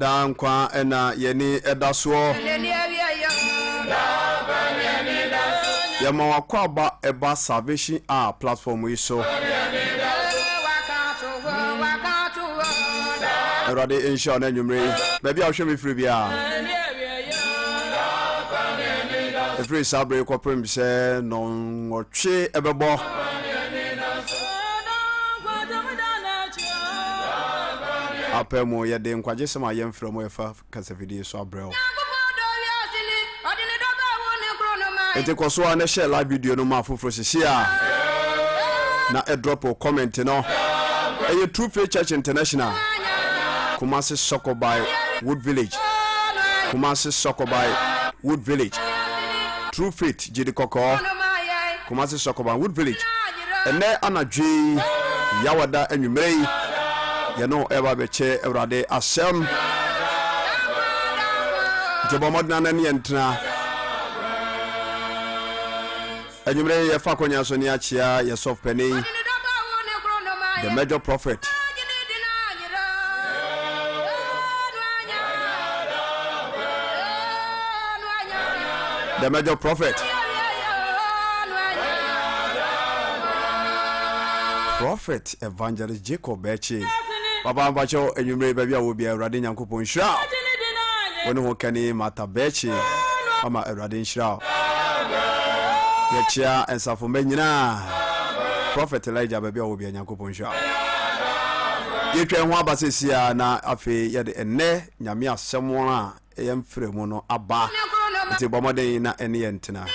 Daa nkwa na yɛni ɛda soɔ. Yɛma w'akwaaba ɛba Salvation Hour platform yi so. Awurade nhyira wo na anwummere yi. Baabi a wohwɛ me firi biara. Ɛfiri saa bere kɔpem sɛ nnɔnwɔtwe ɛbɛbɔ. Apɛ mu yɛde nkwagyesɛm a yɛmfrɛ mu ɛfa kasafidie so abrɛ wo. Enti kɔ so ara na share live video no ma afoforo seesei a na drop wo comment no. Ɛyɛ True Faith Church International, Kumasi Sokobai Wood Village. Kumasi Sokobai Wood Village. True Faith Gyidi Kɔkɔɔ, Kumasi Sokoban Wood Village. Ɛnɛ anadwo yi, Yawada anwummere yi, yɛne wo ɛreba abɛkyɛ Awurade asɛm. Nti bɔ mmɔden na ne yɛn ntena. Anwummere yi yɛfa akɔnya so ne akyea yɛ sɔfo panin, the major prophet. The major prophet. Prophet Evangelist Jacob Bɛkye. Papa mpakyɛw anwummere baabi a wɔ biara Awurade Nyankopɔn nhyira wo. Wo ne ho kani Martha Bɛkye ama Awurade nhyira wo. Yɛkyea nsafo mma nyinaa. Prophet Elijah baabi a wɔ biara Nyankopɔn nhyira wo. Yɛtwa yɛn ho aba seesei a na afei yɛde ɛnnɛ Nyame asɛm a ɛyɛ mfrɛ mu no aba. Nti bɔ mmɔden na ɛne yɛn ntena.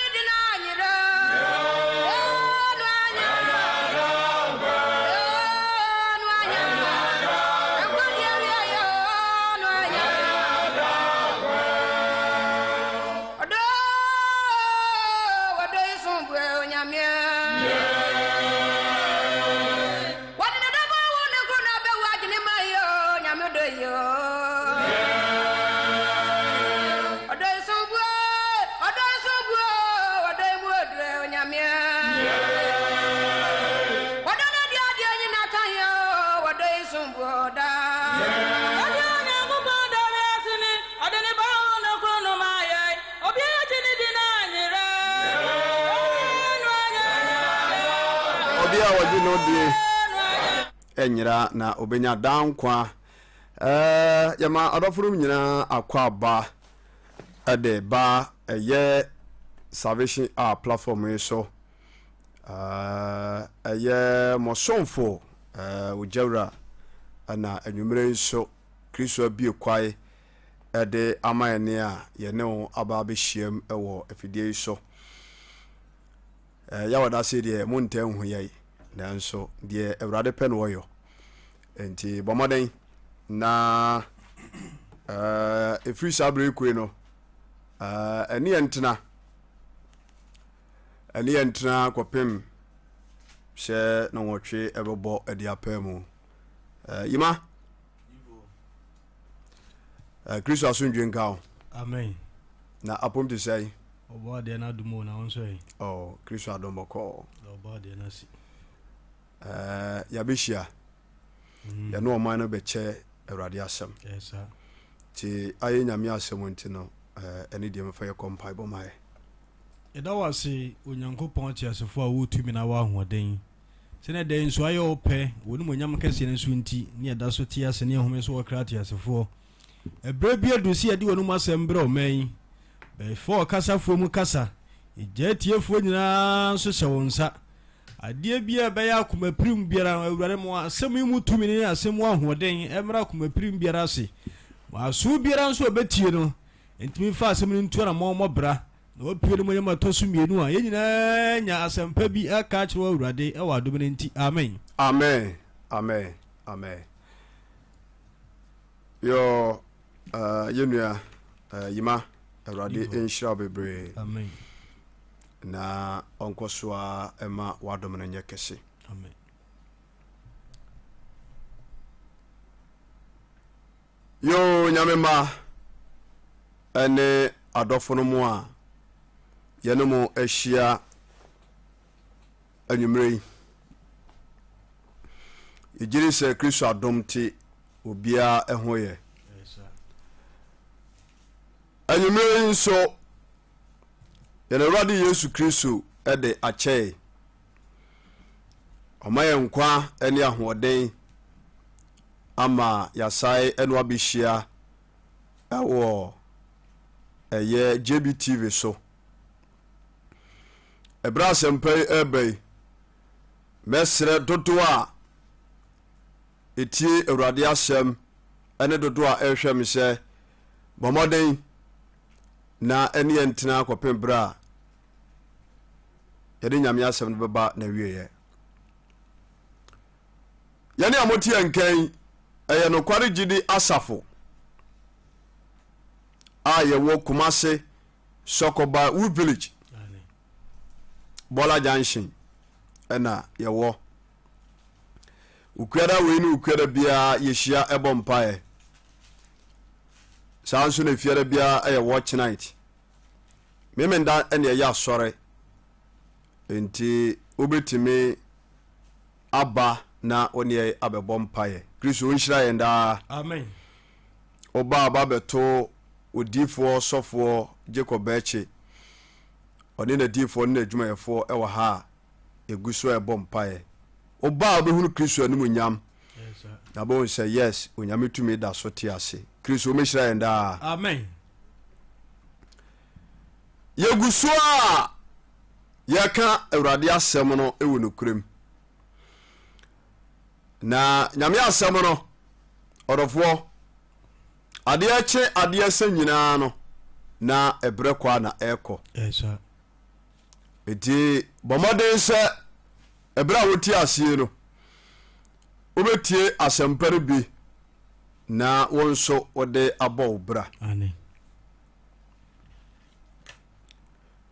Obi a wɔgye no die nyera na obenya daa nkwa. Ɛɛ yɛma adɔfo no nyinaa akɔ aba de ba ɛyɛ Salvation Hour platform yi so. Ɛyɛ mo somfo Ogyawura na anwummere nso Kristo abue kwae de ama yɛn a yɛne wo aba abɛhyiam wɔ afidie yi so. Yawada ase deɛ montaa nhu yɛn, nanso deɛ Awurade pɛ no ɔyɔ. Nti bɔ mmɔden na ɛfiri saa berɛ kue no ɛne yɛn ntena ɛne yɛn ntena kɔpem sɛ na wɔtwe ɛbɛbɔ de apaa mu. Yima Kristo asomdwe nka wo. Amen. Na apom te sɛn? Ɔbɔ adeɛ no adom o na wo nso ɛ? Oh, Kristo adom bɔkɔɔ. Ɔbɔ adeɛ no ase. Yɛabɛhyia. Yɛne ɔman no bɛkyɛ Awurade asɛm. Ɛsa. Nti ayɛ Nyame asɛm nti no ɛne deɛ mefa yɛkɔ mpaebɔ ma yɛ. Yɛda wo ase Onyankopɔn teasefoɔ a wowɔ tumi na wowɔ ahoɔden. Sɛdeɛ dɛn nso ayɛ wo pɛ, w'animuonyam kɛseɛ no so nti, ne yɛda so te ase ne yɛhome so wɔ kra teasefoɔ. Ɛberɛ bi adu sɛ yɛde w'anom asɛm brɛ ɔman yi. Bɛfa ɔkasafoɔ mu kasa. Yɛgya atiefoɔ nyinaa nso hyɛ wo nsa. Adeɛ biara a ɛbɛyɛ akomapirim biara no, Awurade, ma asɛm yi mu tumi ne asɛm mu ahoɔden mmra akomapirim biara ase. Ma aso biara nso a ɔbɛtie no ntumi mfa asɛm no ntu anammɔn mmɔ bra, na wapue animuonyam a ɛtɔ so mmienu a yɛn nyinaa anya asɛmpa bi aka akyerɛ wɔ Awurade wɔ adom no nti. Amen. Amen, amen, amen. Yɔ uh, yɛn nua uh, Yima, Awurade nhyira wo bebree. Amen. Na ɔnkɔ so ara ma w'adom no nyɛ kɛse. Amen. Yoo, Nyame mma ɛne adɔfo no mu a yɛne mo ahyia anwummerɛ yi. Yɛgye di sɛ Kristo adom te obiara ho yɛ. Anwummerɛ yi nso, yɛn Awurade Yesu Kristo de akyɛe. Ɔma yɛn nkwa ne ahoɔden ama yɛasae ɛno abɛhyia ɛwɔ ɛyɛ JBTV so. Ɛberɛ asɛmpa yi ɛreba yi, mɛsrɛ dodoɔ a ɛtie Awurade asɛm ɛne dodoɔ a ɛrehwɛ me sɛ bɔ mmɔden na ɛne yɛn ntena kɔpem berɛ a yɛde Nyame asɛm no bɛba n'awieɛ. Yɛne a mote yɛn nkan ɛyɛ nokware gyidi asafo a yɛwɔ Kumase Sɔkɔba Wu Village Bɔla Junction ɛna yɛwɔ. Okuada wei ne okuada biara yɛhyia ɛbɔ mpaeɛ. Saa nso na efiada biara ɛyɛ watch night. Memenda ɛna ɛyɛ asɔre. Nti wobɛtumi aba na wo ne yɛn abɛbɔ mpaeɛ. Kristo nhyira yɛn daa. Amen. Woba a ba bɛto odiyifoɔ sɔfoɔ Jacob Bɛkye. Ɔne n'adiyifoɔ ne n'adwumayɛfoɔ wɔ ha a yɛgu so ɛbɔ mpaeɛ. Woba a wobɛhunu Kristo animuonyam. Na bɛhu sɛ yes, Onyame tumi da so te ase. Kristo wɔmɛhyira yɛn daa. Amen. Yɛgu so a yɛka Awurade asɛm no wɔ nokorɛm. Na Nyame asɛm no, ɔdɔfoɔ, adeɛ kye adeɛ sɛ nyinaa no, na ɛberɛ kɔ a na ɛrekɔ. Enti bɔ mmɔden sɛ ɛberɛ a wote aseɛ no, wobɛtie asɛmpa no bi na wo nso wode abɔ wo bra.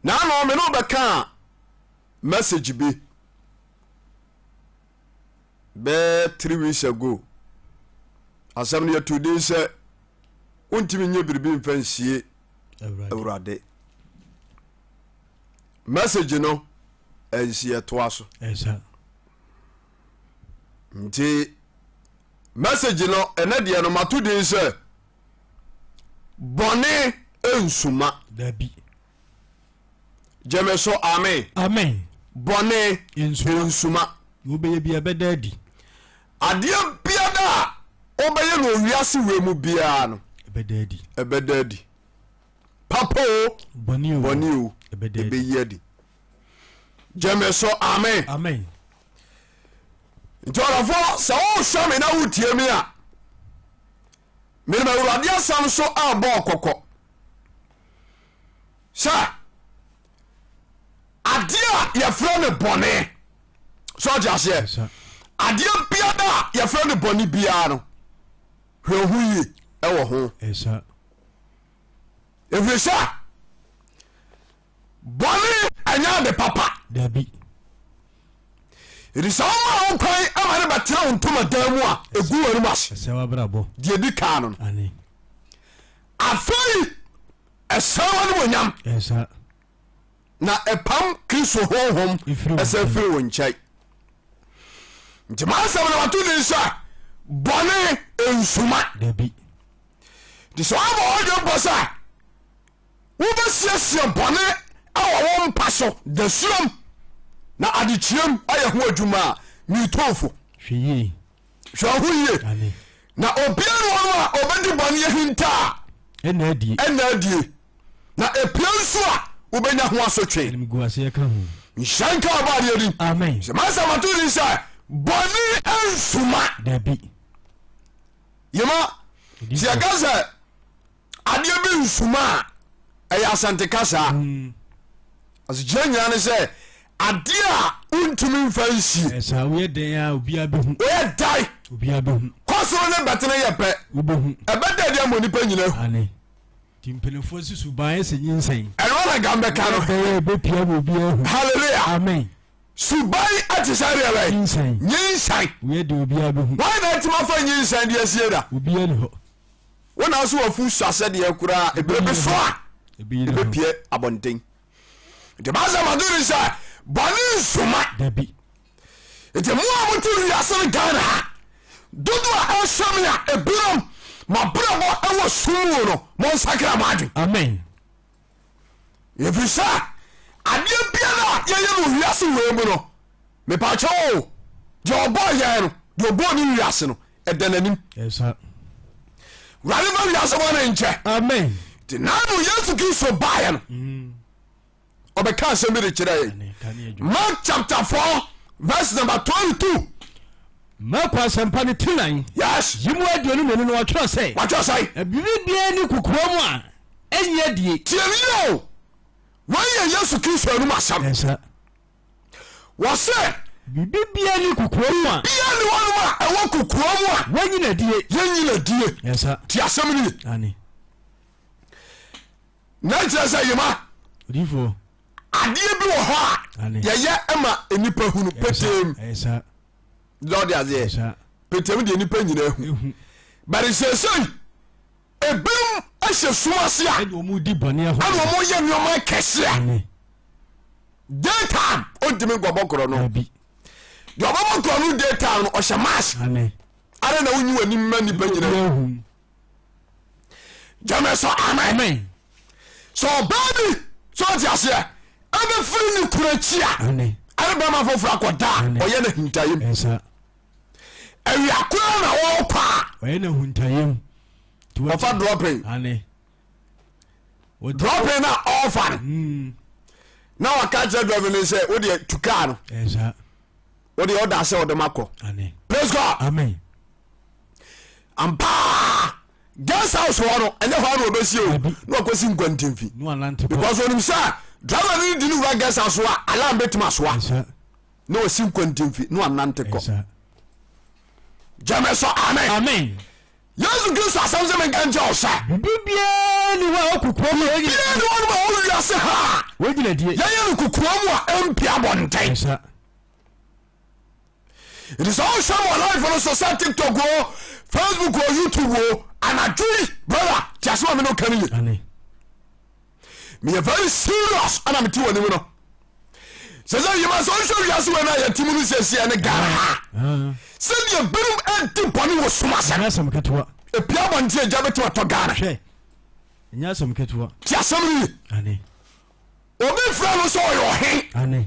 Naano me ne wo bɛkaa message bi bɛɛ three weeks ago. Asɛm no yɛtoo din sɛ wontumi nyɛ biribi mfa nsie Awurade. Message no ɛnsi ɛtoa so. Nti message no ɛnɛ deɛ no mato din sɛ bɔne nsuma. Dabi. Gyeme so amen. Amen. Bɔne nsuma. Wobɛyɛ bi ɛbɛda adi. Adeɛ biara a wobɛyɛ no owiase wei mu biara no. Ɛbɛda adi. Ɛbɛda adi. Papa o. Bɔne o. Bɔne o. Ɛbɛyi adi. Gyeme so amen. Amen. Nti ɔdɔfoɔ sɛ wohwɛ me na wotie me a menim awurade asɛm so abɔ kɔkɔ sɛ adeɛ a yɛfrɛ no bɔne sɛ ɔte aseɛ adeɛ biara a yɛfrɛ no bɔne biara no hwɛ ho yie ɛwɔ ho ɛfiri sɛ Bɔne ɛnyɛ ade papa. Dabi. Ɛti sɛ woma wo kwan ama ne bɛtena wo ntomadan mu a ɛgu w'anim ase. Ɛsɛ w'abrabɔ. Deɛ di kan no. Ane. Afei ɛsɛ w'animuonyam. Ɛsa. Na ɛpam Kristo honhom ɛsɛ firi wo nkyɛn. Nti m'asɛm no wato din sɛ bɔne nsuma. Dabi. Nti sɛ woabɔ w'adwene mpo sɛ wobɛsiesie bɔne wɔ wo mpa so dasuom na adekyeɛm ayɛ ho adwuma a, metu fo. Hwɛ yie. Hwɛ wo ho yie. Na obia ne ɔno a ɔbɛdi bɔne ahinta a ɛna adie. Ɛna adie. Na epie nso a wobɛnya ho asotwe. Animguaseɛ ka ho. Nhyira nka ɔbɔ adeɛ din. Amen. Sɛ masa mato din sɛ bɔne nsuma. Dabi. Yema sɛ yɛka sɛ adeɛ bi nsuma a ɛyɛ asante kasa. Mm. Asekyerɛ nyinaa ne sɛ adeɛ a wontumi mfa nsie. Ɛsa woyɛ dɛn a obiara bɛhu. Woyɛ dan. Obiara bɛhu. Kɔ soro ne bɛtene yɛ pɛ. Wobɛhu. Ɛbɛda adi ama onipa nyina hu. Ane. Nti mpanimfoɔ si suban sɛ nyinsɛn. Ɛno na nka mbɛka no. Ɛbɛyɛ ɛbɛpia ma obiara hu. Hallelujah. Amen. Suban ɛte sɛ deɛ bɛn? Nyinsɛn. Nyinsɛn. Woyɛ deɛ obiara bɛhu. Wɔn na ɛtumi afa nyinsɛn de asie da. Obiara ni hɔ. Wo na so wafu sua sɛdeɛ koraa ebire bi so a ebepie abɔnten. Nti baasa ma do ne sɛ bɔne nsuma. Dabi. Nti mo a mote wiase no Ghana ha dodo a ɛhwɛ me a ebinom mabrabɔ ɛwɔ sum mu no monsakra mo adwen. Amen. Ɛfiri sɛ adeɛ biara a yɛyɛ no wiase wei mu no mepaakyɛ o deɛ ɔbɔɔ yɛn no deɛ ɔbɔɔ ne wiase no ɛda n'anim. Wurade ma wiase bɔ ne nkyɛ. Amen. Nti nano Yesu Kristo baeɛ no mm. Ɔbɛka asɛm bi de kyerɛ yɛn. Mark chapter 4 verse number 22. Marko asɛmpa no ti nan. Yes. Yi mu 22 no wɔtwerɛ sɛ. Wɔtwerɛ sɛ. Na biribi biara ni kokoa mu a ɛnyɛ adie. Tie no yie o. Wei yɛ Yesu Kristo anum asɛm. Ɛnsa. Wɔsɛ. Biribi biara ni kokoa mu a. Biribiara ni wɔnom a ɛwɔ kokoa mu a. Wɔnyi na die. Yɛnyi na die. Ɛnsa. Tie asɛm no yie. Ane. Na nkyerɛ sɛ yema. Odiyifoɔ. Adeɛ bi wɔ hɔ a yɛyɛ ma nnipa hunu petem. Deɛ ɔde aseɛ petem deɛ nnipa nyinaa hu. But seesei ebinom ahyɛ sum ase a ɛna wɔn di bɔne ɛna wɔn yɛ nneɛma kɛseɛ. Daytime ɔntumi nkɔbɔ korɔ no. Deɛ ɔbɛbɔ korɔ no daytime no ɔhyɛ mask. Ara na wonyi w'anim ma nnipa nyinaa. Gyeme sɛ amen. Sɛ ɔbaa bi sɛ ɔte aseɛ ɛbɛfiri ne kunu akyi a ɛne bɛma foforɔ akɔda a ɔyɛ no ahintayam awia koraa na ɔrekɔ a ɔyɛ no ahintayam ɔfa dropping dropping na ɔrefa no hmm. na waka kyerɛ dropping no sɛ wodeɛ tu kaa no wodeɛ ɔda sɛ ɔde ma kɔ praise God amen ampaa guest house hɔ no ɛnyɛ hɔ na ɔbɛsi o na wakɔsi nkwantimfi because onim sɛ driver no di ne wura guest house a alarm bɛtumi asoa na wasi nkwantimfi na wanante kɔ gyeme so amen amen Yesu Kristo asɛm sɛ menka nkyɛ wo sɛ biribiara ni hɔ a ɔkokoa mu biribiara ni hɔ nom a ɔwiase ha a wɔgyina die yɛyɛ no kokoa mu a ɛmpia abɔnten Nti sɛ wohwɛ me wɔ live no so sɛ tiktok o facebook o youtube o anadwo yi brother te asɛm a me ne woka no ye meyɛ very serious ana mete wɔ anim no sɛ sɛ yima sɛ wohwɛ wiase wei no a yɛte mu no sɛsiɛ ne Ghana ha sɛdeɛ binom adi bɔne wɔ sum asɛm ɛpia bɔnte agya bɛtumi atɔ Ghana te asɛm no ye obi frɛ no sɛ ɔyɛ ɔhen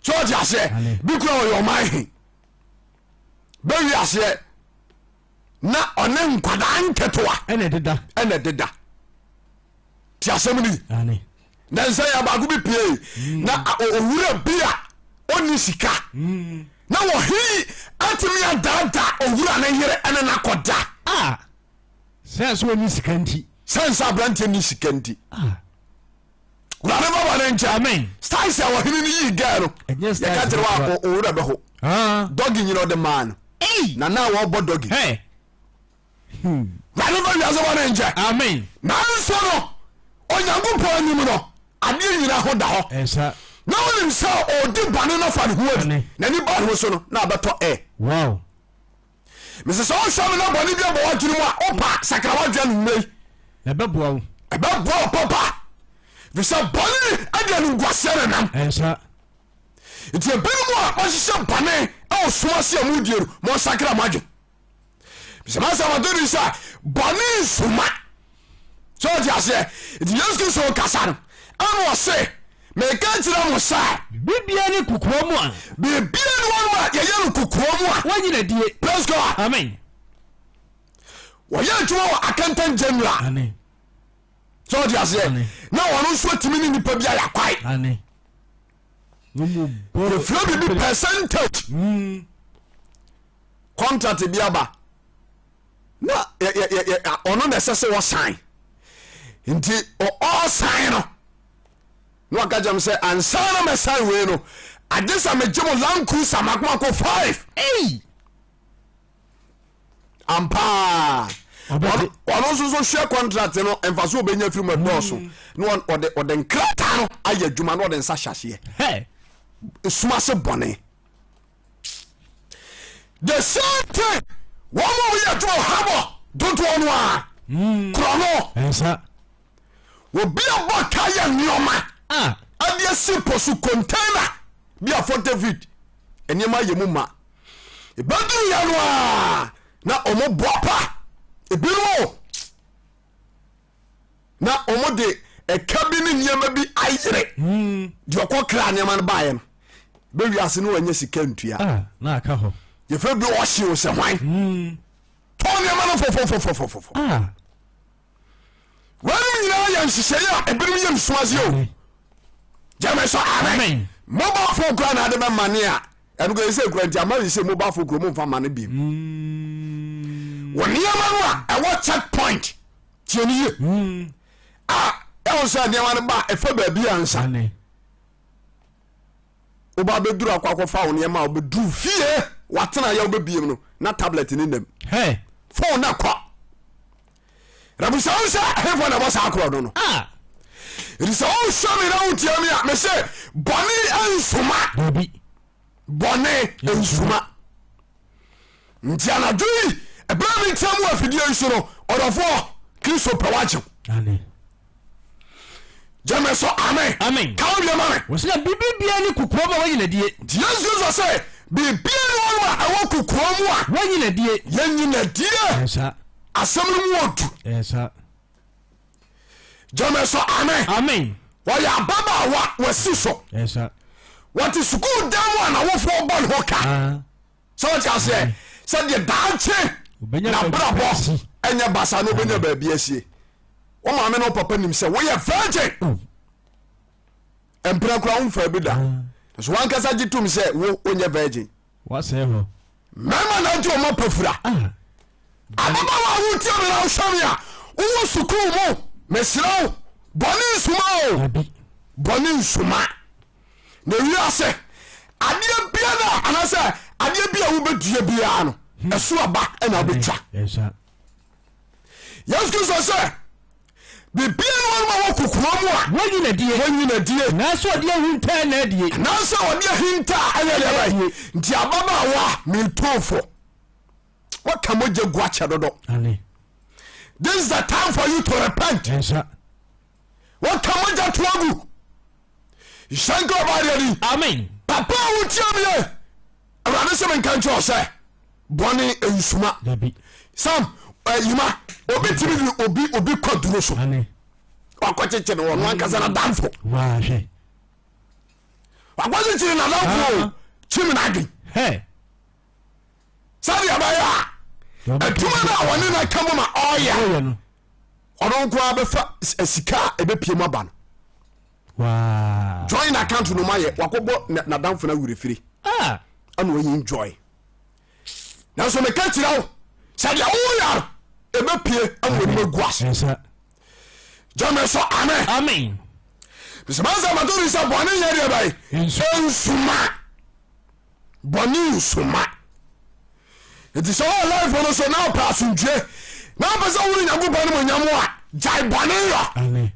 sɛ ɔte aseɛ bi kura ɔyɛ ɔman he bɛwi aseɛ na ɔne nkwadaa nketewa ɛna ɛdeda ɛna ɛdeda te asɛm no yi na nsɛ yɛ baako bi pie hmm. na owura bi a ɔnni sika hmm. na wɔhe atumi adaadaa owura ne yere ɛne n'akɔda ah. sɛ sɛ ɔnni sika nti sɛ nsɛ aberanteɛ nni sika nti ah. Wurade ma bɔne nkyɛ. Amen. Styles a ɔhene no yii gɛɛ no. Ɛnyɛ styles Yɛka kyerɛ wa owura bɛ ho. Ah. Dɔgi nyina ɔde maa no. Ei. Na na wɔbɔ dɔgi. Hey. Hmm. Wurade ma wiase bɔne nkyɛ. Amen. Nanso no Onyankopɔn anim no adeɛ nyina ho da hɔ. Ɛsa. Na wonim sɛ ɔdi bɔne no fa ne ho adi. N'ani ba ne ho so no na abɛtɔ ɛ. Wow. Mesɛ sɛ wohwɛ me na bɔne bi abɔ w'adwene mu a wopa sakra w'adwene anwummerɛ yi. Na ɛbɛboa wo. Ɛbɛboa wo papa. Firi sɛ bɔne ɛde animguaseɛ na nam. Ɛnsa. Nti ebinom a wɔhyehyɛ bɔne ɛwɔ sum ase a mudie no monsakra mo adwene. Sɛ masɛ wɔde ne sɛ bɔne nsuma. aseɛ? Nti Yesu Kristo kasa no ɛna ɔse meka kyerɛ mo sɛ Biribiara ne kokoa mu a. Biribiara ne wɔnom a yɛyɛ no kokoa mu a. Wɔnyi no adie. Praise God. Amen. Wɔyɛ adwuma wɔ accountant general. Amen. Sɛ ɔte aseɛ? Na ɔno nso atumi ne nipa bi ayɛ akwae. Amen. Yɛfrɛ biribi percentage. Contract bi aba na ɔno na ɛsɛ sɛ wɔsan nti ɔsan no na waka kyerɛ m sɛ ansa na mɛsan wei no agye sɛ megye mo Land Cruiser makomako 5. Ei! Ampaa ɔno nso so hwɛ contract no mfaso ɔbɛnya firi mu ɛdɔɔso mm. na ɔde ɔde nkrataa no ayɛ adwuma na ɔde nsa hyɛ aseɛ suma se bɔne. The same thing wɔn a wɔyɛ adwuma wɔ habɔ dodoɔ no a hmm. korɔ no obi abɔ ka yɛ nneɛma ah. ɛde asi po so container bi a 40 feet nneɛma yɛ mu ma ebɛduru yɛ no a na wɔn boa pa ebinom o na wɔn de ɛka bi ne nneɛma bi ayere hmm. deɛ ɔkɔ kra nneɛma no baeɛ no bɛ wiase no wanya sika ntua ah, na aka hɔ yɛfrɛ bi ɔhye o sɛ hwan hmm. tɔn nneɛma no fɔfɔfɔfɔfɔ ah. Wɔnom nyinaa yɛ nhyehyɛeɛ a ebinom yɛ nsuaseɛ o gyeme sɛ amen. Mobile phone kura na ade bɛma ne a ɛno kɔ sɛ kura nti ama yi sɛ mobile phone kura mu nfa ma no bi mm. wɔ nneɛma no a ɛwɔ check point tie ne yie mm. a ɛwɔ sɛ nneɛma no ba ɛfɛ baabi ansa woba bɛduru akɔ akɔfa wo nneɛma a wobɛduru fie watena yɛ wobɛbiem no na tablet ne nam phone na kɔ na busa wo sɛ hefoɔ na ɛbɔ saa korɔ no no ah. ɛti sɛ wohwɛ me na wotia me a mese bɔne nsoma bɔne nsuma nti anadwo yi ɛberɛ a metia mu afidie yi so no ɔdɔfoɔ Kristo pɛ wagyew gyeme so amen amen ka wo deɛ ma me. Wɔsi na biribi biara ni kokoa mu a wɔnyi n'adie. Nti Yesu Kristo sɛ biribiara ni wɔnom a ɛwɔ kokoa mu a wɔnyi n'adie. Yɛnyi n'adie. Ɛsa. Asɛm no mu ɔdu. Ɛsa. Gyeme so amen. Amen. Wɔyɛ ababaawa wɔasi so. Ɛsa. Wɔte sukuu dan mu a n'awofoɔ bɔ ne ho ka. Ah. Sɛ wɔte aseɛ sɛdeɛ daakye n'abrabɔ ɛnyɛ basa na obɛnya baabi asie. Wo maame ne wo papa nim sɛ woyɛ virgin. Oh. Mpena kora womfaa bi da. Ah. So wankasa gye tom sɛ wo wonyɛ virgin. Wasɛe hɔ. Mmarima na agye wɔn apafura. Ah. Ababaawa a wotie me na wohwɛ me a wowɔ sukuu mu mesrɛ wo bɔne nsuma o. Bɔne nsuma. Na wiase adeɛ biara anaasɛ adeɛ bi a wobɛdua biara no hmm. ɛso aba ɛna wobɛtwa. Yesu Kristo sɛ bibia ne wɔnom a wɔ kokoa mu a wɔnyi n'adie wɔnyi n'adie nanso ɔde ahinta na adie anaasɛ ɔde ahinta a ɛyɛ deɛ bɛyɛ nti ababaawa metofo wɔka mogya gu akyɛ dodo. This is the time for you to repent. Wɔka mogya to agu nhyɛnka ɔba adeɛ ni. Amen. Papa a wotie me ye awurade sɛ menka nkyerɛ wo sɛ bɔne nsuma. Dabi. Sam eh, yima obi tumi de obi obi kɔ duro so wakɔkyekyere ɔno ankasa nadamfo. Wahwɛ. Wakɔkyekyere nadamfo o ah. kyim n'adwen. Sɛdeɛ ɛbɛyɛ a adwuma no a wɔne no aka mu ma ɔyɛ no. Ɔno nko ara bɛfa sika a ɛbɛpie mu aba no join account no ma yɛ wakɔbɔ n'adamfo no awerɛfiri ah. ɛna ɔyɛ enjoy nanso meka kyerɛ wo sɛ deɛ woyɛ no ɛbɛpie ama ɔnim agu ase gyame so amen amen mesɛmasɛ mato ne sɛ bɔne nyɛ deɛ bɛyɛ nsuma Bɔne nsoma. Nti sɛ wɔwɔ life no so na wopɛ asomdue na wopɛ sɛ wone Nyankopɔn no monyam a gyae bɔne yɔ.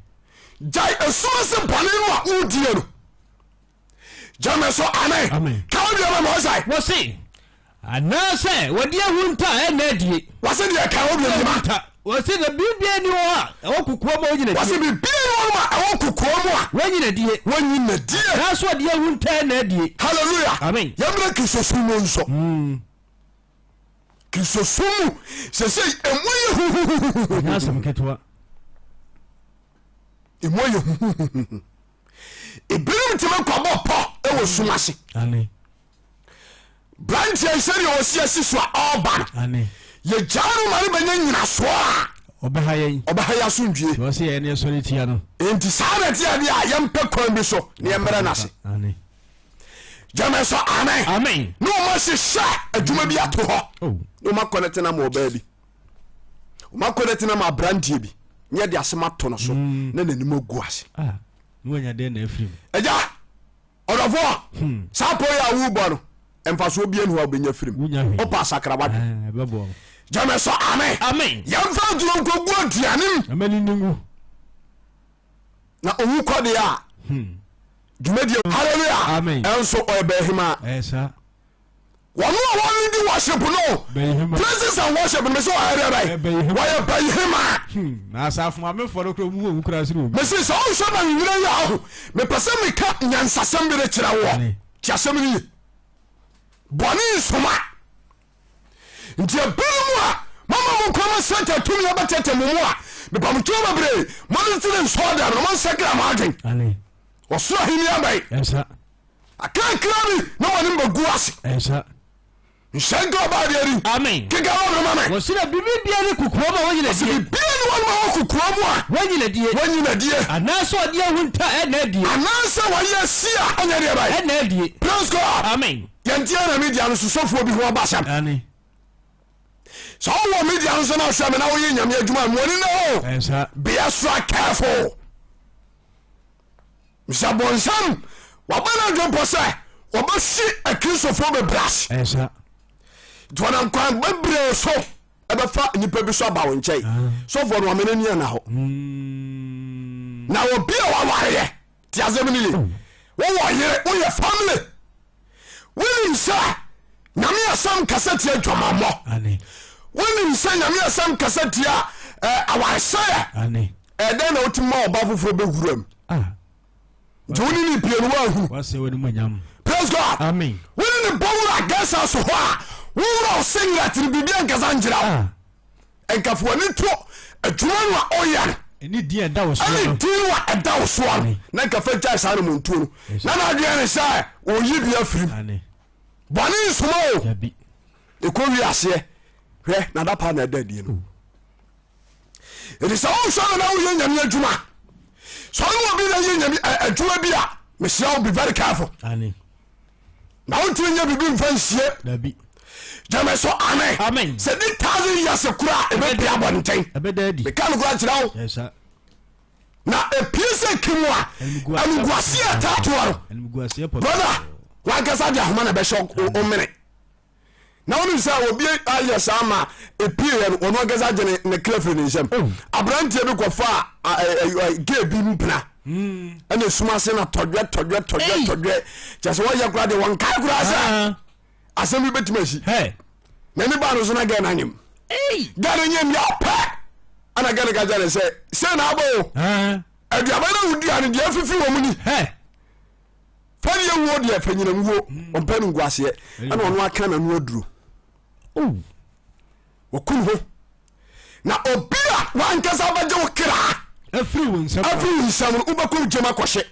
Gyae esum ase bɔne no a wodie no. Gyeme so amen. Ka wo deɛ ma ma ɔsae. Wɔse anaasɛ wɔde ahunta a ɛnna adie. Wɔse deɛ ka wo deɛ ma. Wɔse na biribiara nni hɔ a ɛwɔ kokoa mu a wɔnyina die. Wɔse biribiara nni hɔ a ɛwɔ kokoa mu a. Wɔnyina die. Wɔnyina die. Nanso wɔde ahunta na adie. Hallelujah. Amen. Yɛmmerɛ Kristosom mu nso. Mm. Kristosom mu sɛsɛ ɛmu yɛ huhuhuhu. Ɛnyɛ asɛm ketewa. Ɛmu ayɛ huhuhuhu. Ebinom tumi kɔbɔ pɔ wɔ sum ase. Branteɛ yi sɛdeɛ ɔsi asi so a ɔreba no, yɛgyaa no ma no bɛnya nyinasoɔ a ɔbɛha yɛn. Ɔbɛha yɛn asomdwie. Deɛ ɔsɛ yɛn ne yɛsɔre tia no. Enti saa na ɛteɛ deɛ a yɛmpɛ kwan bi so na yɛmmrɛ no ase. Gyeme sɛ amen. Amen. Na wɔn ahyehyɛ adwuma bi ato hɔ. Oh. Na wɔn akɔ ne tena ma ɔbaa bi. Wɔn akɔ ne tena ma aberanteɛ bi. Ne yɛde asɛm ato no so mm. na n'anim agu ase. Ah, ne wanya dɛn na afiri mu. Agya ɔdɔfoɔ hmm. saa pɔ yi a wobɔ no mfasoɔ bia ne hɔ a wobɛnya firi mu wopɛ asakra wadwe eh, gyeme sɛ amen. Amen. Yɛmfa aduro nkɔgu aduane mu. Na owu kɔ deɛ a hmm. dwumadie hallelujah amen ɛnso ɔyɛ bɛhema wɔn a wɔn di worship no praises and worship no mesi wɔyɛ dɛ bɛyi wɔyɛ bɛyihema. Hmm, na asafo maame fɔ no kura mu wɔ kura siri obi. Mesi sɛ ɔnhwɛ na nwura yi aho mepɛ sɛ meka nyansasɛm bi de kyerɛ woɔ ti asɛm no ye bɔne nsoma. Nti ebinom a mama mo kwan ma Satan tumi abɛtɛtɛ mo mu a, mepa mo kyɛw bebree, monntene nsɔɔdɛm no, monsakra mo adwen. Ɔsoro ahenni abɛn. Akrakra bi na mo anim bɛgu ase. Nhyɛ nka ɔbaa deɛ ni. Amen. Keka wɔ no ma me. Wɔsi na biribi biara ne kokoa mu a wɔnyi Wɔsi n'adie. biribiara ne wɔn a wɔ kokoa mu a Wɔnyi n'adie. wɔnyi n'adie. Anaasɛ ɔde ahunta ɛna adie. Anaasɛ wɔyɛ si a ɛnyɛ deɛ bɛyɛ. Ɛna adie. Praise God. Amen. Yɛnteɛ na media no so sɔfoɔ bi ho aba asɛm. Aane. Sɛ wowɔ media no so na wohwɛ me na woyɛ nyame adwuma a mmoani na o. Ɛnsa. Be extra careful. Sɛ bonsam waba no adwene pɔ sɛ wɔbɛhwe akristofoɔ bebree ase. Ɛnsa. Nti wɔnam kwan bebree so ɛbɛfa nnipa bi so aba wo nkyɛn. Ah. Sɔfoɔ no wɔmene ni ana hɔ. Mm. Na obi a wawareɛ te asɛm no ye wowɔ yere woyɛ family wonim sɛ nyame asɛm kasa tia dwamammɔ wonim sɛ nyame asɛm kasa tia eh, awaresɛeɛ ɛdɛn na wotumi ma ɔba foforɔ bɛwura mu ah. nti wone ne pie no woahunu praise God Amen. wone ne bɔwura guest house hɔ a wowura wo singlet no biribia nkasa nkyerɛ wo ah. Nka fa w'ani to adwuma no a ɔyɛ no ɛne din a ɛda wo soɔ ɛne no din a ɛda wo soɔ no na nka fa gyae saa nomontuo no na n'adwene ne sɛ ɔyi bi afirim Ane. bɔne nsoma o Dabi. ɛkɔ wi aseɛ hwɛ nadapa na ɛda adie no ɛti sɛ wohwɛ no na woyɛ nyame adwuma sɛ ɔne obi na yɛ nyame adwuma bi a mesrɛ wo be very careful Ane. Na wontumi nyɛ biribi mfa nsie. Dabi. Gyeme so amen. Amen. Sɛ di thousand years kora a ɛbɛpie abɔnten. Ɛbɛda adi. Meka no kora kyerɛ wo. Yes, sir. Na epie sɛ kim a animguaseɛ ɛtaa toɔ no. Animguaseɛ pɔtɔ. Brother, wankasa de ahoma na ɛbɛhyɛ wo mene. Na wonim sɛ obi ayɛ saa ma epieɛ no ɔno ankasa gye ne kra firi ne nsam. Oh. Aberanteɛ bi kɔfa gay bi mpena. Hmm. Ɛna esum ase na tɔdwɛ tɔdwɛ tɔdwɛ tɔdwɛ kyɛ sɛ wɔyɛ koraa deɛ wɔnkae koraa sɛ ah. asɛm bi bɛtumi asi. N'ani baa no so na gay no anyem. Gay no nyem yɛ pɛ ɛna gay no ka kyerɛ ne sɛ sei na abɔ o. Ah. Aduaba no wodua no deɛ afifi wɔ mu ni. Fɛdeɛ wuo deɛ fɛ nyina wuo hmm. ɔmpɛ no nguaseɛ ɛna ɔno aka n'ano aduro oh. wɔku ne ho na obi a wankasa bɛgye wo kra afiri wo nsam afiri wo nsam no wobɛkɔ gyam akɔhye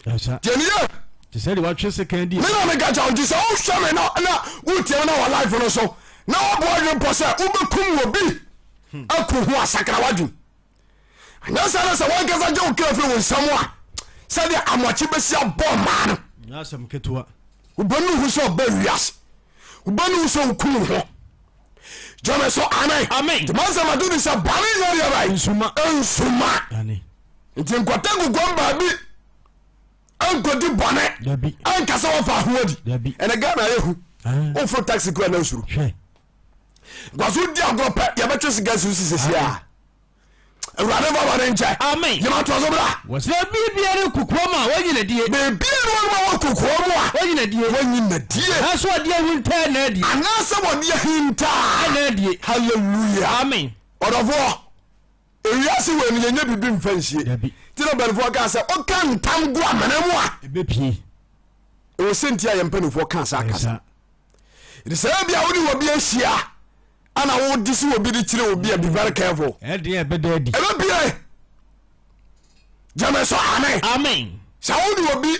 deɛ ne yɛ te sɛ deɛ watwe sekan di me na meka kyɛ wo nti sɛ wohwɛ me na na wotie me na wɔ life no so na woboa dwen pɔ sɛ wobɛkum wɔ bi hmm. aku ho asakra wadwen Anyɛ saa na sɛ wankasa gye wo kra firi wo nsam a, sɛdeɛ amoakye bɛsi abɔ mmaa no. Nyɛ asɛm ketewa. Wobɛnu ho sɛ ɔba wiase. Wobɛnu ho sɛ woku wo ho. Gyeme so amen. Amen. Nti masɛm ato ni sɛ bɔne nyɛ deɛ bɛn. Nsuma. Nsuma. Ane. Nti nkɔtɛ guguam baabi nkɔdi bɔne. Dabi. Ɛnka sɛ wɔfa ho adi. Dabi. Ɛnɛ Ghana ayɛ hu. Ah. Woforo taxi kura na nsuro. Hwɛ. Nkwaso di agorɔ pɛ yɛbɛtwe sika si wo sisesi a. Awurade fa bɔne nkyɛ. Amen. Gyama toa so bra. Wɔsɛ biribiara ne kokoa mu a wɔnyi n'adie. Biribiara ne wɔnom a wɔ kokoa mu a. Wɔnyi n'adie. Wɔnyi n'adie. Anaasɛ wɔde ahuntaa na adie. Anaasɛ wɔde ahintaa. Na adie. Hallelujah. Amen. Ɔdɔfoɔ, ewiase wei no yɛnyɛ biribi mfa nsie. Dabi. Nti na mpanimfoɔ kaa sɛ woka ntam gu amena mu a. Ɛbɛpie. Ɛwɔ sɛ nti a yɛn mpanimfoɔ kaa saa kasa. Ɛti sɛ ebia wo ne obi ahyia ana wode si obi de kyerɛ obi a be very careful. Ɛdeɛ ɛbɛda adi. Ɛbɛpie. Gyeme so amen. Amen. Sɛ wode obi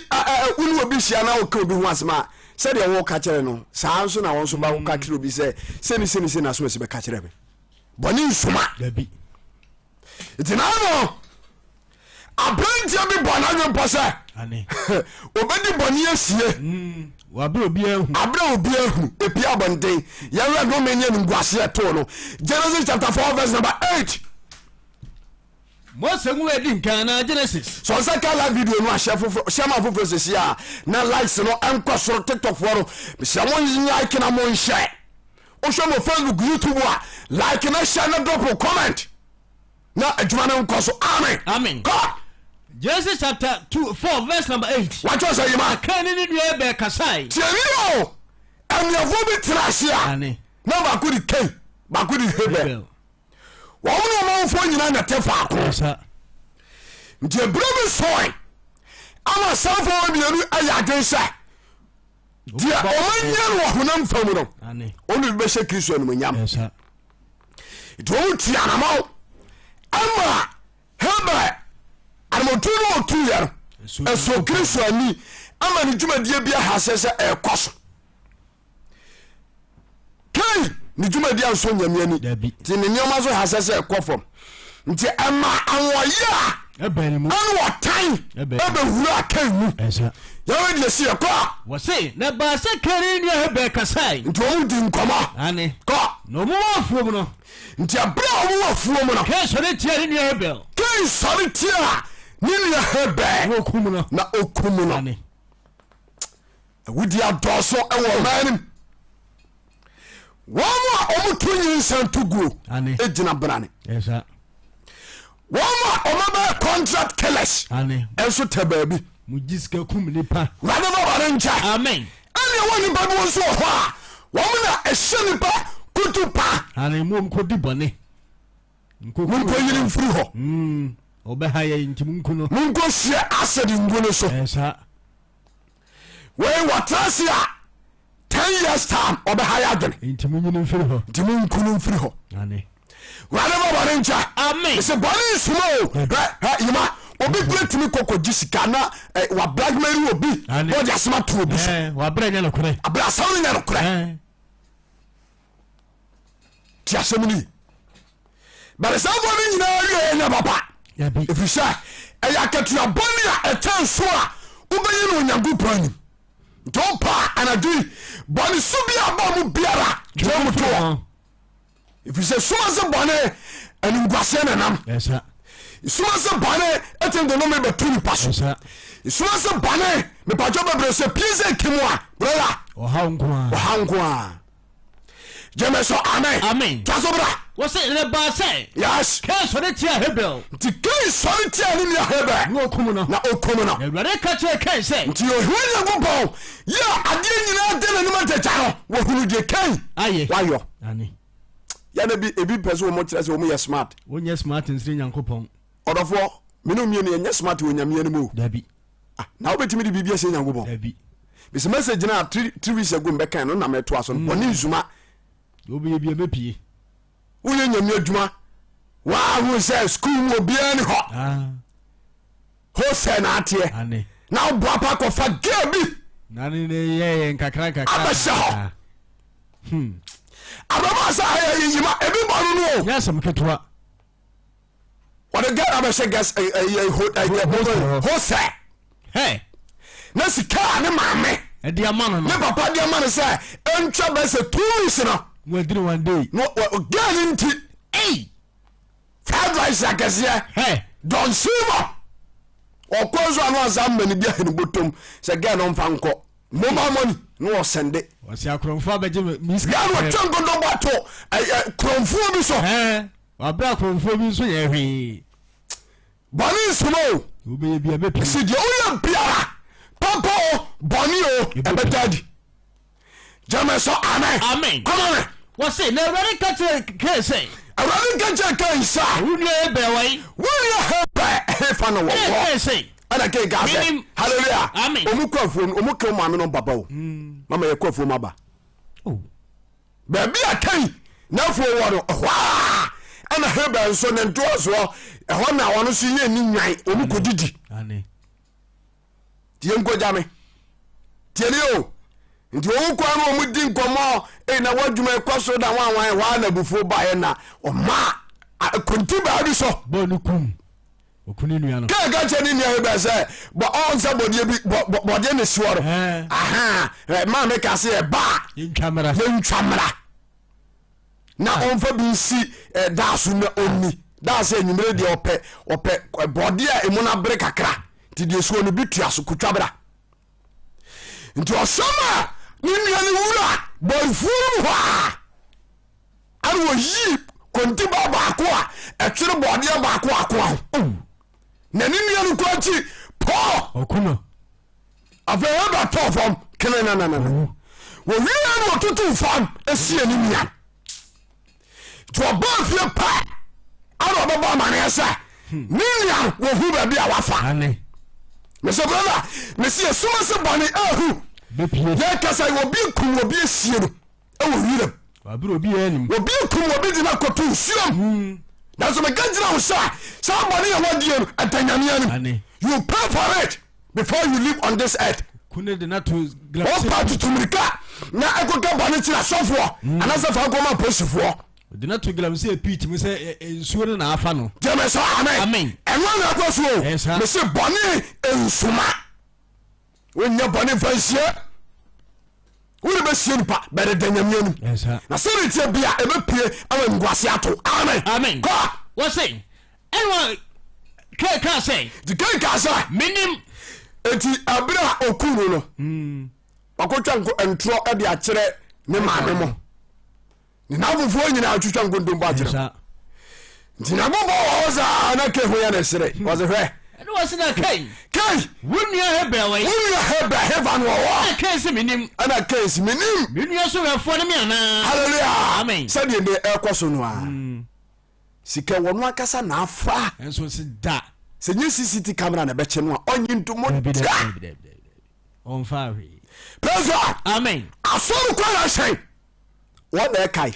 wo ne obi hyia na woka obi ho asɛm a, sɛdeɛ woka kyerɛ no saa nso na wɔn nso ba woka kyerɛ obi sɛ sɛni sɛni sɛni na asomasi bɛka kyerɛ me. Bɔne nsuma. Dabi. Nti na no aberanteɛ bi bɔ n'adwene pɔ sɛ obɛdi bɔne asie mm, aberɛ obiara hunu ɛpia abɔnten. Yɛwerɛ nome ne animguaseɛ too no. Genesis chapter 4 verse number 8. Mose nwoma edi nkan anaa Genesis. Sɛ ɔsɛ ka live video no a hyɛ foforɔ hyɛ ma foforɔ sɛsi a na likes no nkɔ soro tiktok foɔ no mesrɛ mo like na mo nhyɛ wohwɛ mo facebook youtube a like na hyɛ na drop comment na adwuma no nkɔ so. Amen. Amen. Kɔ. Genesis chapter 2 4 verse number 8. Watwerɛ sɛ yima. Na Kain ne ne nua Abel kasae. Tiɛni o anuafoɔ bi tena ase a na baako de Kain baako de Habel. Wɔn ne wɔn awofoɔ nyinaa na ɛte faako. Nti ebire bi sɔe ama asanfoɔ wɔ mmienu ayɛ adwene sɛ deɛ ɔmanya no wɔ honam fam no ɔne bi bɛhyɛ Kristo animonyam. Nti wɔn tua anamɔ ama Habel anamotuo no ɔtuiɛ no ɛsɔ Kristo ani ama ne dwumadie bi ahasɛ sɛ ɛkɔ so. Kain ne dwumadi ansɔ Nyame ani nti ne nneɛma nso ha sɛ sɛ ɛkɔ fam nti ɛma ahoɔyɛ a ɛne ɔtan ɛbɛwura Kain mu. Yɛwɛ deɛ si yɛ kɔ a. Wɔse na ɛbaa sɛ Kain ne ne nua Habel kasae. Nti wɔn di nkɔmɔ. Ane. Kɔ. Na wɔn wɔ afuom no. Nti ɛberɛ a wɔn wɔ afuom no. Kain sɔre tia ne nua Habel. Kain sɔre tia ne nua Habel. Na ɔkum no. Na ɔkum no. Ane. Awudi adɔɔso wɔ ɔman no mu. Wɔn a wɔto nyinsɛn to guo gyina brane. Wɔn a wɔbɛyɛ contract killers nso tɛ baabi. Wurade bɛ wɔn nkyɛ. Ɛnna ɛwɔ nipa bi nso wɔ hɔ a wɔn na ɛhyɛ nipa kutu pa. Monkɔ yiri mfiri hɔ. Monkɔ sie acid ngu no so. Wei wɔtena ase a ten years time ɔbɛha yɛ adwene. Nti mo nyini mfiri hɔ. Nti mo nku no mfiri hɔ. Wurade ma bɔne nkyɛ. Amen. Sɛ bɔne nsoma o. Hwɛ yima obi kura tumi kɔkɔ gye sika na eh, wa blackmail obi na ɔde asɛm ato obi so. Wabrɛ nyɛ nokorɛ. Abrɛ asɛm no nyɛ nokorɛ. Ti asɛm no yi. But saa bɔne nyinaa wie ɛnyɛ papa. Ɛfiri sɛ ɛyɛ akatua bɔne a ɛkyɛn so a wobɛyɛ no Onyankopɔn anim. Nti wopa anadwo yi bɔne so bi a bɔ mu biara gyina mu toɔ. Ɛfiri sɛ suma se bɔne animguaseɛ na nam. Suma se bɔne ɛtumi de nome bɛto nipa so. Suma se bɔne mepatwɛ bebree sɛ pie sɛ kim a brother. Ɔhaw nko a. Gyeme so amen. Amen. Toa so bra. Wɔse na ɛbaa sɛ. Yes. Kain sɔre tiaa Habel. Nti Kain sɔre tiaa ne nua Habel. Na okum no. Na okum no. Na Awurade ka kyerɛɛ Kain sɛ. Nti Yehowa Nyankopɔn yɛ adeɛ nyinaa de n'anim adagya no, wɔhunu deɛ Kain ayɛ. Wayɔ. Ane. Yɛn bi ebi pɛ sɛ wɔn kyerɛ sɛ wɔn yɛ smart. Wonyɛ smart nsene Nyankopɔn. Ɔdɔfoɔ, mene mmienu yɛnyɛ smart wɔ Nyame anim o. Dabi. Ah, na wobɛtumi de biribi ahyɛ Nyankopɔn? Dabi. Mesi message no a 3 weeks ago mbɛkan no na mɛtoa so no. Bɔne nsuma. Wobɛyɛ bi ɛbɛpie. Woyɛ Nyame adwuma waahu sɛ school mu obiara ni hɔ. Ah. Hosɛ na ateɛ. Ane. Na woboa pa kɔfa girl bi. Na ne ne yɛyɛ nkakra nkakra. Abɛhyɛ hɔ. Abɛbɔ sɛ ayɛ yiyima ebi bɔ no no o. Nyɛ asɛm ketewa. Wɔde girl abɛhyɛ gas ɛyɛ hosɛ. Hey. Na sika a ne maame. Ɛde ama no no. Ne papa de ama no sɛ ɛntwa bɛ sɛ 2 weeks no. Wɔadiri one day. No girl no nti. Ei. Fried rice akɛseɛ. Hey. Don Simon. Ɔkɔ nso ano ansa mma ne bi ahene bɔtɔm sɛ girl no mfa nkɔ. Mobile money na ɔsɛnde. Ɔsɛ akorɔmfoɔ abɛgye me sika. Girl no ɔtwa nkontɔbɔ ato korɔmfoɔ bi so. Wabra akorɔmfoɔ bi nso yɛ hwee. Bɔne nsoma o. Wobɛyɛ bia bɛpie. Si deɛ woyɛ biara papa o bɔne o ɛbɛda adi. Gyeme sɛ amen. Amen. Kɔma me. Wɔse na Awurade ka kyerɛ Kain sɛ. Awurade ka kyerɛ Kain sɛ. Wo nua Habel wɔ he? Wo nua Habel ɛhefa na wɔwɔ? Ɛna Kain se. Ɛna Kain ka sɛ. Menim. Hallelujah. Amen. Ɔmu kɔ afuom ɔmu ka maame no papa o. Mama yɛ kɔ afuom aba. Oh. Baabi a Kain n'afuo wɔ no ɛhɔ a. Ɛna Habel nso ne ntoasoɔ ɛhɔ na ɔno nso yɛ ne nwan wɔn kɔdidi. Nti yɛnkɔgya me tiɛni o nti wɔn kwan no wɔn di nkɔmɔ ɛyi na wɔadwuma ɛkɔ so na wɔn awan hɔ a na abufuo baeɛ na ɔmaa konti baa bi so. Bɔɔ ne kum ɔku ne nua no. Kaa ka kyerɛ ne nua Habel sɛ bɔ ɔn sɛ bɔdeɛ bi bɔ bɔ bɔdeɛ na esi hɔ no. Ahan maame ka sɛ ɛba a yɛntwa mmra. Yɛntwa mmra. Na ɔmfa bi nsi daa so na ɔnni daa sɛ anwummere deɛ ɔpɛ ɔpɛ bɔdeɛ a emu no abere kakra nti deɛ suo no bi tua so kotwa bra nti ɔsɛm a ne nua no wura bɔrefuo no mu hɔ a ɛna ɔyii kontiba baako a ɛtwere bɔdeɛ baako akoa ho na ne nua no kɔ akyi pɔɔ ɔko no Afei Habel tɔɔ fam kenenenene. Wɔwie na ɔtutu fam esie ne nua. Nti ɔbaa fie pɛ ana ɔbɛbɔ amaneɛ sɛ ne nua wɔhu baabi a wafa. Mesɛ brother, mese yɛsoma se bɔne ahu. Yɛkasa obi kum obi esie no. ɛwɔ wiram. Obi akum obi de no akɔto nsuom. Hmm. Nanso meka gyina wo sɛ saa bɔne yɛ wadie no ɛda Nyame anim. You pay for it before you live on this earth. Wopa tutu mirika na ɛkɔka bɔne kyerɛ asɔfoɔ hmm. anaasɛ fa nkɔma apolisifoɔ. Ɔde no ato galamsey pit mu sɛ nsuo no na afa no. Gyeme sɛ amen. Ɛno na ɛkɔ so o. Mese bɔne nsuma. Wonyɛ bɔne mfa nsie. Wode bɛsie nipa bɛde da Nyame anim. Na sɛde teɛ bia ɛbɛpue ama animguase ato. Amen. Amen. Kɔ. Wɔse ɛna Kain kaa sɛ. Nti Kain kaa sɛ. Menim. Enti ɛberɛ a ɔkuu no no, hmm. wakɔtwa ntorɔ de akyerɛ ne maame mo. Ne n'afofoɔ nyinaa twitwa nkontompo akyerɛ nti Nyankopɔn wɔ hɔ saa na Kain ho yɛ ne sere hmm. wɔse hwɛ ɛne wɔse na Kain Kain wo nua Habel wɔ wo nua Habel hefa no wɔ hɔ ɛna Kain se menim ɛna Kain se menim me nua so hwɛfoɔ ne me anaa hallelujah amen sɛdeɛ ne ɛkɔ so no a hmm. sika wɔ no ankasa na afa ɛnso se da sɛ nye CCTV camera na ɛbɛkye no a ɔnye ntomo da ɔmfa hwee praise God amen asɔre kwan ahyɛn wɔn na ɛkae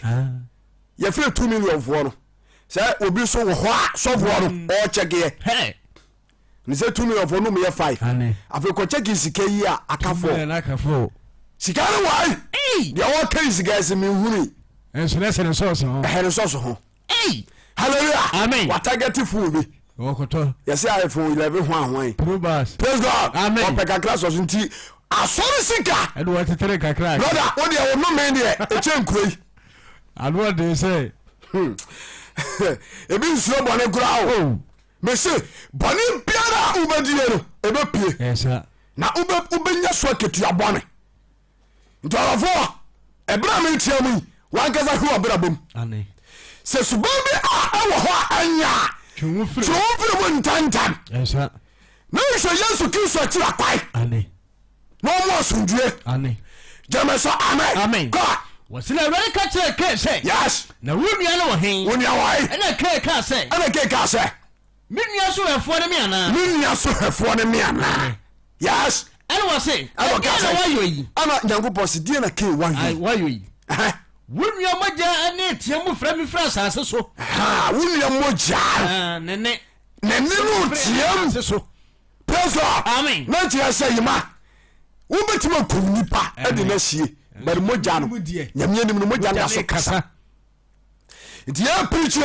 yɛfrɛ 2 million foɔ no sɛ obi nso wɔ hɔ a sɔfoɔ no mm. ɔkyɛkeɛ ne sɛ 2 million foɔ no meyɛ 5 afei kɔkyɛke sika yi a aka 4 sika no wae deɛ wɔka yi sika ɛsɛ menhunui ɛhɛ ne sɔso ho hallelujah amen watagɛte fon bi ɔkɔtɔ yɛsɛ iphone 11 ho ahoan praise god amen ɔpɛ kakra sɔso nti asɔre sika ɛde wɔtetere kakra brother wo deɛ wo nome deɛ ɛkyɛ nkuro yi ano ɔden sɛ hmm. ebi nsuro bɔne koraa o oh. mese bɔne biara a wobɛdie no ɛbɛpie na wobɛnya so akatua bɔne Nti ɔdɔfoɔ, ɛberɛ a meretia mu yi, w'ankasa hwɛ w'abrabɔ mu. Sɛ suban bi a ɛwɔ hɔ a ɛnyɛ a, twe wo firi mu ntɛmntɛm. Na nhwɛ Yesu Kristo akyiri akwan. Na ɔmo asomdwie. Gyeme so amen. Kɔ. Wɔsi na Awurade ka kyerɛɛ Kain sɛ. Yes. Na wo nua no wɔ he? Wo nua wɔ he? Ɛna Kain kaa sɛ. Ɛna Kain kaa sɛ. Me nua so hwɛfoɔ ne me anaa? Me nua so hwɛfoɔ ne me anaa? Yes. Ɛna wɔse, ɛdeɛn na woayɔ yi? Ɛna Nyankopɔn se, deɛn na Kain wayɔ yi? Wayɔ yi. Wo nua mogya ne teɛ mu frɛ me firi asase so. Wo nua mogya. Ne ne. Ne ne no teɛ mu. Praise God. Amen. Na kyerɛ sɛ yima wobɛtumi akum nipa de no asie but mogya no Nyame anim no mogya no da so kasa. Nti yɛ preach yi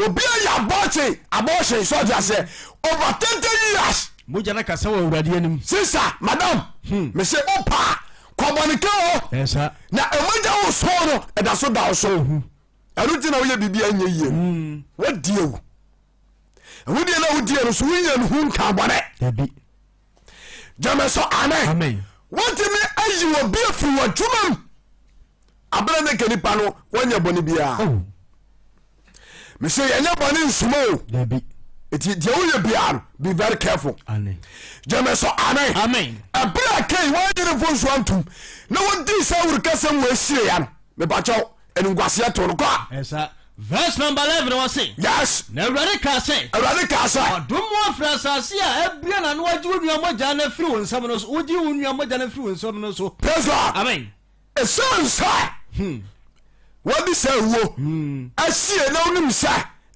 obi ayɛ abortion abortion sɛ ɔte aseɛ over 30 years. Mogya no kasa wɔ Awurade anim. Sister madam hmm. mese wo paa kɔbɔne ka o ɛsa na ɛmogya wo so no ɛda so da wo so ɛno nti na woyɛ biribi a ɛnyɛ yie no hmm. wadi awu ɛwodeɛ na wodie no so wonya no ho nka bɔne dabi gyeme so amen wotumi ayi wɔ bi afiri w'adwuma mu Abena ne nka nipa no wɔnyɛ bɔne biara. Oh. Mese yɛnyɛ bɔne nsoma o. Dabi. Eti deɛ woyɛ biara no be very careful. Amen. Gyeme so amen. Amen. Ɛberɛ a Kain wɔanyɛ ne mfonsuo antom na wɔdii sɛ awurukasɛm wɔ asie ya no mepakyɛw animguaseɛ too no kɔ a. Ɛsa. Verse number 11 wɔ se. Yes. Na Awurade kaa sɛ. Awurade kaa sɛ. Ɔdom wo afiri asase a abue n'ano agye wo nua mogya no afiri wo nsam no so. Wogye wo nua mogya no afiri wo nsam no so. Praise God. Amen. Ɛsiane sɛ hmm. Wode saa wuo asie na wonim sɛ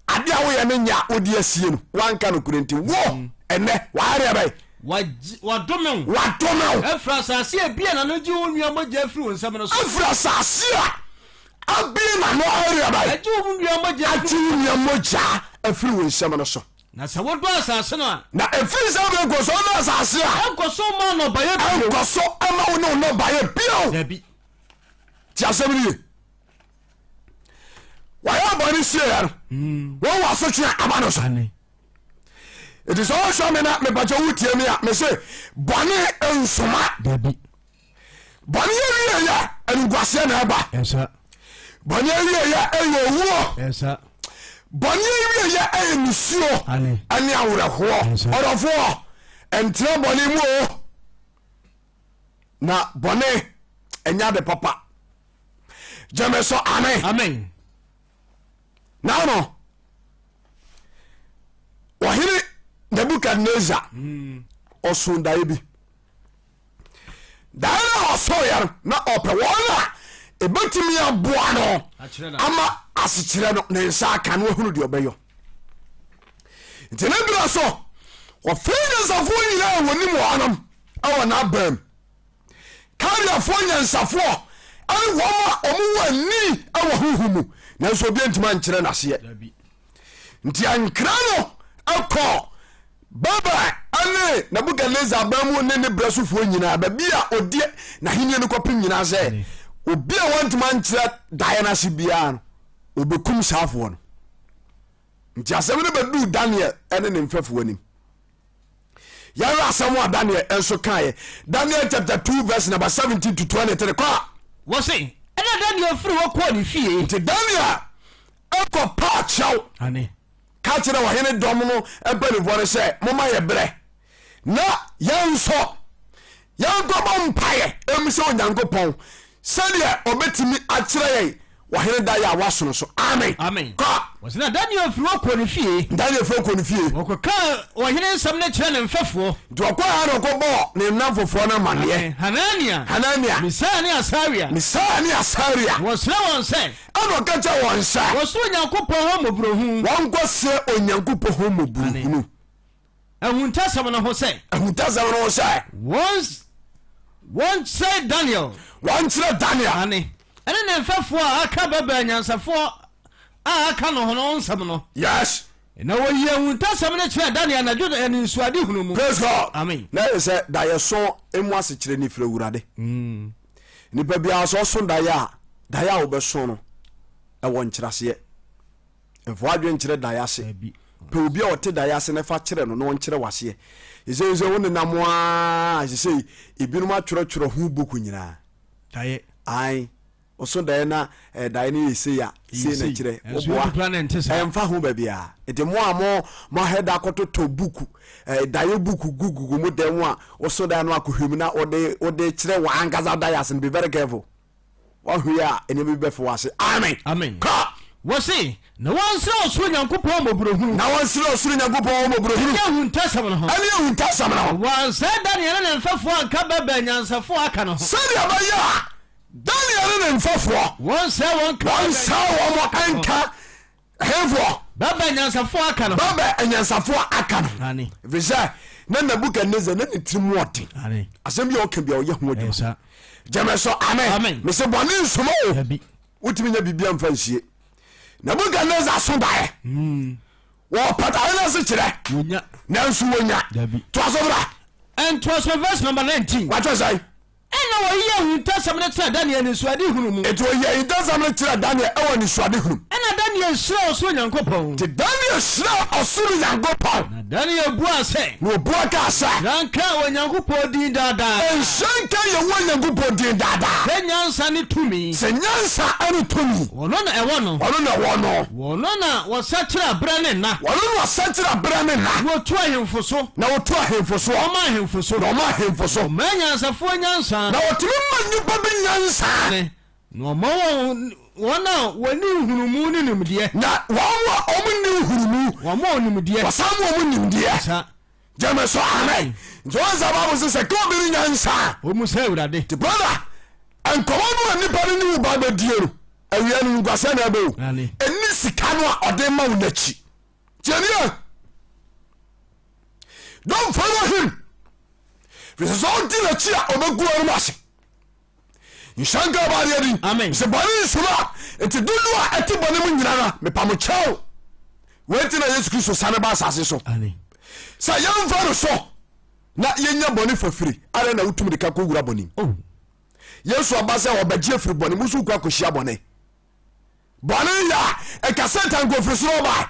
adeɛ a woyɛ no nyɛ a wode asie no woanka nokorɛ nti wo ɛnɛ wayɛ deɛ bɛn? Wadome wo. Wadome wo. Afiri asase a ebie n'ano gye wo nua mogya afiri wo nsam no so. Afiri asase a abie n'ano ayɛ deɛ bɛn? Agye wo nua mogya afiri. Agye wo nua mogya afiri wo nsam no so. Na sɛ wodɔ asase no a. Na ɛfiri sɛ wode nkɔ so wodɔ asase a. Ɛnkɔ so mma nnɔbaeɛ bio. Ɛnkɔ so mma wo ne wo nnɔbaeɛ bio. Dabi. Ti asɛm no ye. Wayɛ bɔne sieɛ no. Wɔn wɔ asotwe a aba no so. Ɛti sɛ wohwɛ me na mepakyɛ wotie me a mese bɔne nsoma. Dabi. Bɔne awieyɛ animguaseɛ na ɛba. Bɔne awieyɛ ɛyɛ owuo. Bɔne awieyɛ ɛyɛ nisuo ɛne awerɛhoɔ. Ɔdɔfoɔ ɛntena bɔne mu o. Na bɔne ɛnyɛ ade papa. Gyeme so amen. Amen. Na no ɔhene Nebukadnezar ɔso daeɛ bi. Daeɛ no a ɔsooeɛ no na ɔpɛ wɔn a ɛbɛtumi aboa no ama asekyerɛ no ne nsa aka no ahunu deɛ ɔbɛyɔ. Nti ne berɛ so ɔfrɛ nyansafoɔ nyinaa a wɔnim wɔnom ɛwɔ n'abam, Kaldeafoɔ nyansafoɔ ɛne wɔn a wɔwɔ ani wɔ honhom mu, nanso obi antumi ankyerɛ n'aseɛ. Nti ankra no kɔɔ Babel ne Nebukadnesar aban mu ne ne berɛ sofoɔ nyinaa, baabi a ɔdi n'ahennie no kɔpem nyinaa sɛ obi a wantumi ankyerɛ daeɛ no ase biara no, ɔbɛkum saafoɔ no. Nti asɛm no bɛduu Daniel ne ne mfɛfoɔ anim. Yɛhwɛ asɛm a Daniel nso kaeɛ. Daniel chapter 2 verse number 17 to 23 kɔ a. Wɔse, ɛna Daniel firi hɔ kɔɔ ne fie. Nti Daniel kɔ paa kyɛw. Ka kyerɛ ɔhene dɔm no mpanimfoɔ no sɛ, Momma yɛ berɛ na yɛn nso yɛnkɔbɔ mpaeɛ mmisa Onyankopɔn sɛdeɛ ɔbɛtumi akyerɛ yɛn ɔhene daeɛ a wasono so. Amen. Amen. Kɔ. Wɔsi na Daniel firi hɔ kɔɔ ne fie. Daniel firi hɔ kɔɔ ne fie. Ɔkɔkaa ɔhene nsɛm no kyerɛɛ ne mfɛfoɔ. Nti ɔkɔɔ ara na ɔkɔbɔɔ ne nnamfofoɔ no amanneɛ. Hanania. Hanania. Misael ne Asaria. Misael ne Asaria. Na wɔsrɛɛ wɔn sɛ. Ɛnna ɔka kyerɛɛ wɔn sɛ. Wɔsrɛ Onyankopɔn hɔ mmɔborɔhunu. Wɔnkɔsrɛ Onyankopɔn hɔ mmɔborɔhunu. Ahuntasɛm no ho sɛ. Ahuntasɛm no ho sɛ. Wɔn, wɔnkyerɛ Daniel. Wɔnkyerɛ Daniel. Ane, ɛne ne mfɛfoɔ a aka Babel anyansafoɔ a aka no ho no nsɛm no. Yes. Na wɔyii ahuntasɛm no kyerɛɛ Daniel anadwo no anisoadehunu mu. Praise God. Amen. Na ɛyɛ sɛ daeɛso mu asekyerɛ ni firi Awurade. Nipa biara sɛ ɔso daeɛ a, daeɛ a wobɛso no ɛwɔ nkyerɛaseɛ. Mfa w'adwene nkyerɛ daeɛ ase. Pɛ obi a ɔte daeɛ ase na fa kyerɛ no na ɔnkyerɛ w'aseɛ. Sɛ sɛ wo nenam a sɛ ebinom atwerɛtwerɛ ho buku nyinaa. Daeɛ. Ae. Ɔso daeɛ na eh, daeɛ no yɛ sei a, sei na kyerɛ. Woboa. Ɛmfa ho baabiara. Nti mo a mo mo ahɛ da akɔtotɔ buku, eh, daeɛ buku gugugu mo dan mu a, woso daeɛ no akɔhwɛ mu na wode wode kyerɛ w'ankasa daeɛ ase no, be very careful. Woahwɛ yi a, nneɛma bi bɛfe w'ase. Amen. Amen. Kɔ. Wɔse, na wɔnsrɛ ɔsoro Nyankopɔn mmɔborɔhunu. Na wɔnsrɛ ɔsoro Nyankopɔn mmɔborɔhunu. Ɛne ahuntasɛm no ho. Ɛne ahuntasɛm no ho. Wɔansɛe Daniel ne ne mfɛfoɔ anka Babel anyansafoɔ a aka no ho. Sɛdeɛ ɛbɛyɛ a Daniel ne ne mfɛfoɔ. Wɔnsɛe wɔn nka. Wɔnsɛe wɔn nka hefoɔ. Babel anyansafoɔ aka no. Babel anyansafoɔ aka no. Ɛfiri sɛ na Nebukadnezar na ne tirim ɔden. Asɛm bi a ɔka bi a ɔyɛ ho adwuma. Gyeme so amen. Mese bɔne nsoma o. Wotumi nya biribi amfa nsie. Nebukadnezar so daeɛ. Hmm. Wɔpɛ daeɛ no ase kyerɛ. Nanso wɔnya. Toa so bra. Ntoaso verse number 19. Watwerɛ sɛn? Ɛnna wɔyii ahintasɛm no kyerɛɛ Daniel anisoadehunu mu. Enti wɔyii ahintasɛm no kyerɛɛ Daniel wɔ anisoadehunu mu. Ɛnna Daniel hyiraa ɔsoro Nyankopɔn. Enti Daniel hyiraa ɔsoro Nyankopɔn. Na Daniel buaa sɛ. Na ɔbua kaa sɛ. Nhyira nka Onyankopɔn din daa daa. Nhyira nka Yehowa Nyankopɔn din daa daa. Sɛ nyansa ne tumi. Sɛ nyansa ne tumi. Ɔno na ɛwɔ no. Ɔno na ɛwɔ no. Ɔno na ɔsakyera berɛ ne nna. Ɔno na ɔsakyera berɛ ne nna. Na ɔtu ahemfo so. Na ɔtu ahemfo soɔ. Na ɔma ahemfo so. Na ɔma ahemfo so. Ɔma anyansafoɔ nyansa. Na ɔtumi ma nnipa bi nyansa. Ne, na ɔma wɔn, wɔn a wɔnni nhunumu ne nimdeɛ. Na wɔn a wɔnni nhunumu. Wɔma wɔn nimdeɛ. Wɔsan ma wɔn nimdeɛ. Sa. Gyeme so amen. Nti wɔn sɛ Bible sɛ sɛ ka obi ne nyansa a. Wɔn mu sɛ Awurade. Nti brother, nkɔmɔ no a nipa no ne wo ba bɛdie no. Awia no nkwasɛ na ɛbɛ o. Ɛni sika no a ɔde ma wo n'akyi. Tiɛniɛ. Don't follow him. Fisɛ sɛ ɔdi n'akyi a ɔbɛgu ɔnom ase. Nhyira nka ɔba adeɛ din. Amen. Sɛ bɔne nsoma a nti dodoɔ a ɛte bɔne mu nyina no mepa mo kyɛw. Wei nti na Yesu Kristo sane ba asase so. Amen. Sɛ yɛmfa no so na yɛnya bɔne fafiri adɛn na wotumi de ka kɔwura bɔne mu. Oh. Yesu aba sɛ ɔbɛgye afiri bɔne mu so wokɔ akɔhyia bɔne. Bɔne yɛ a ɛka Satan kɔ firi soro ɔbae.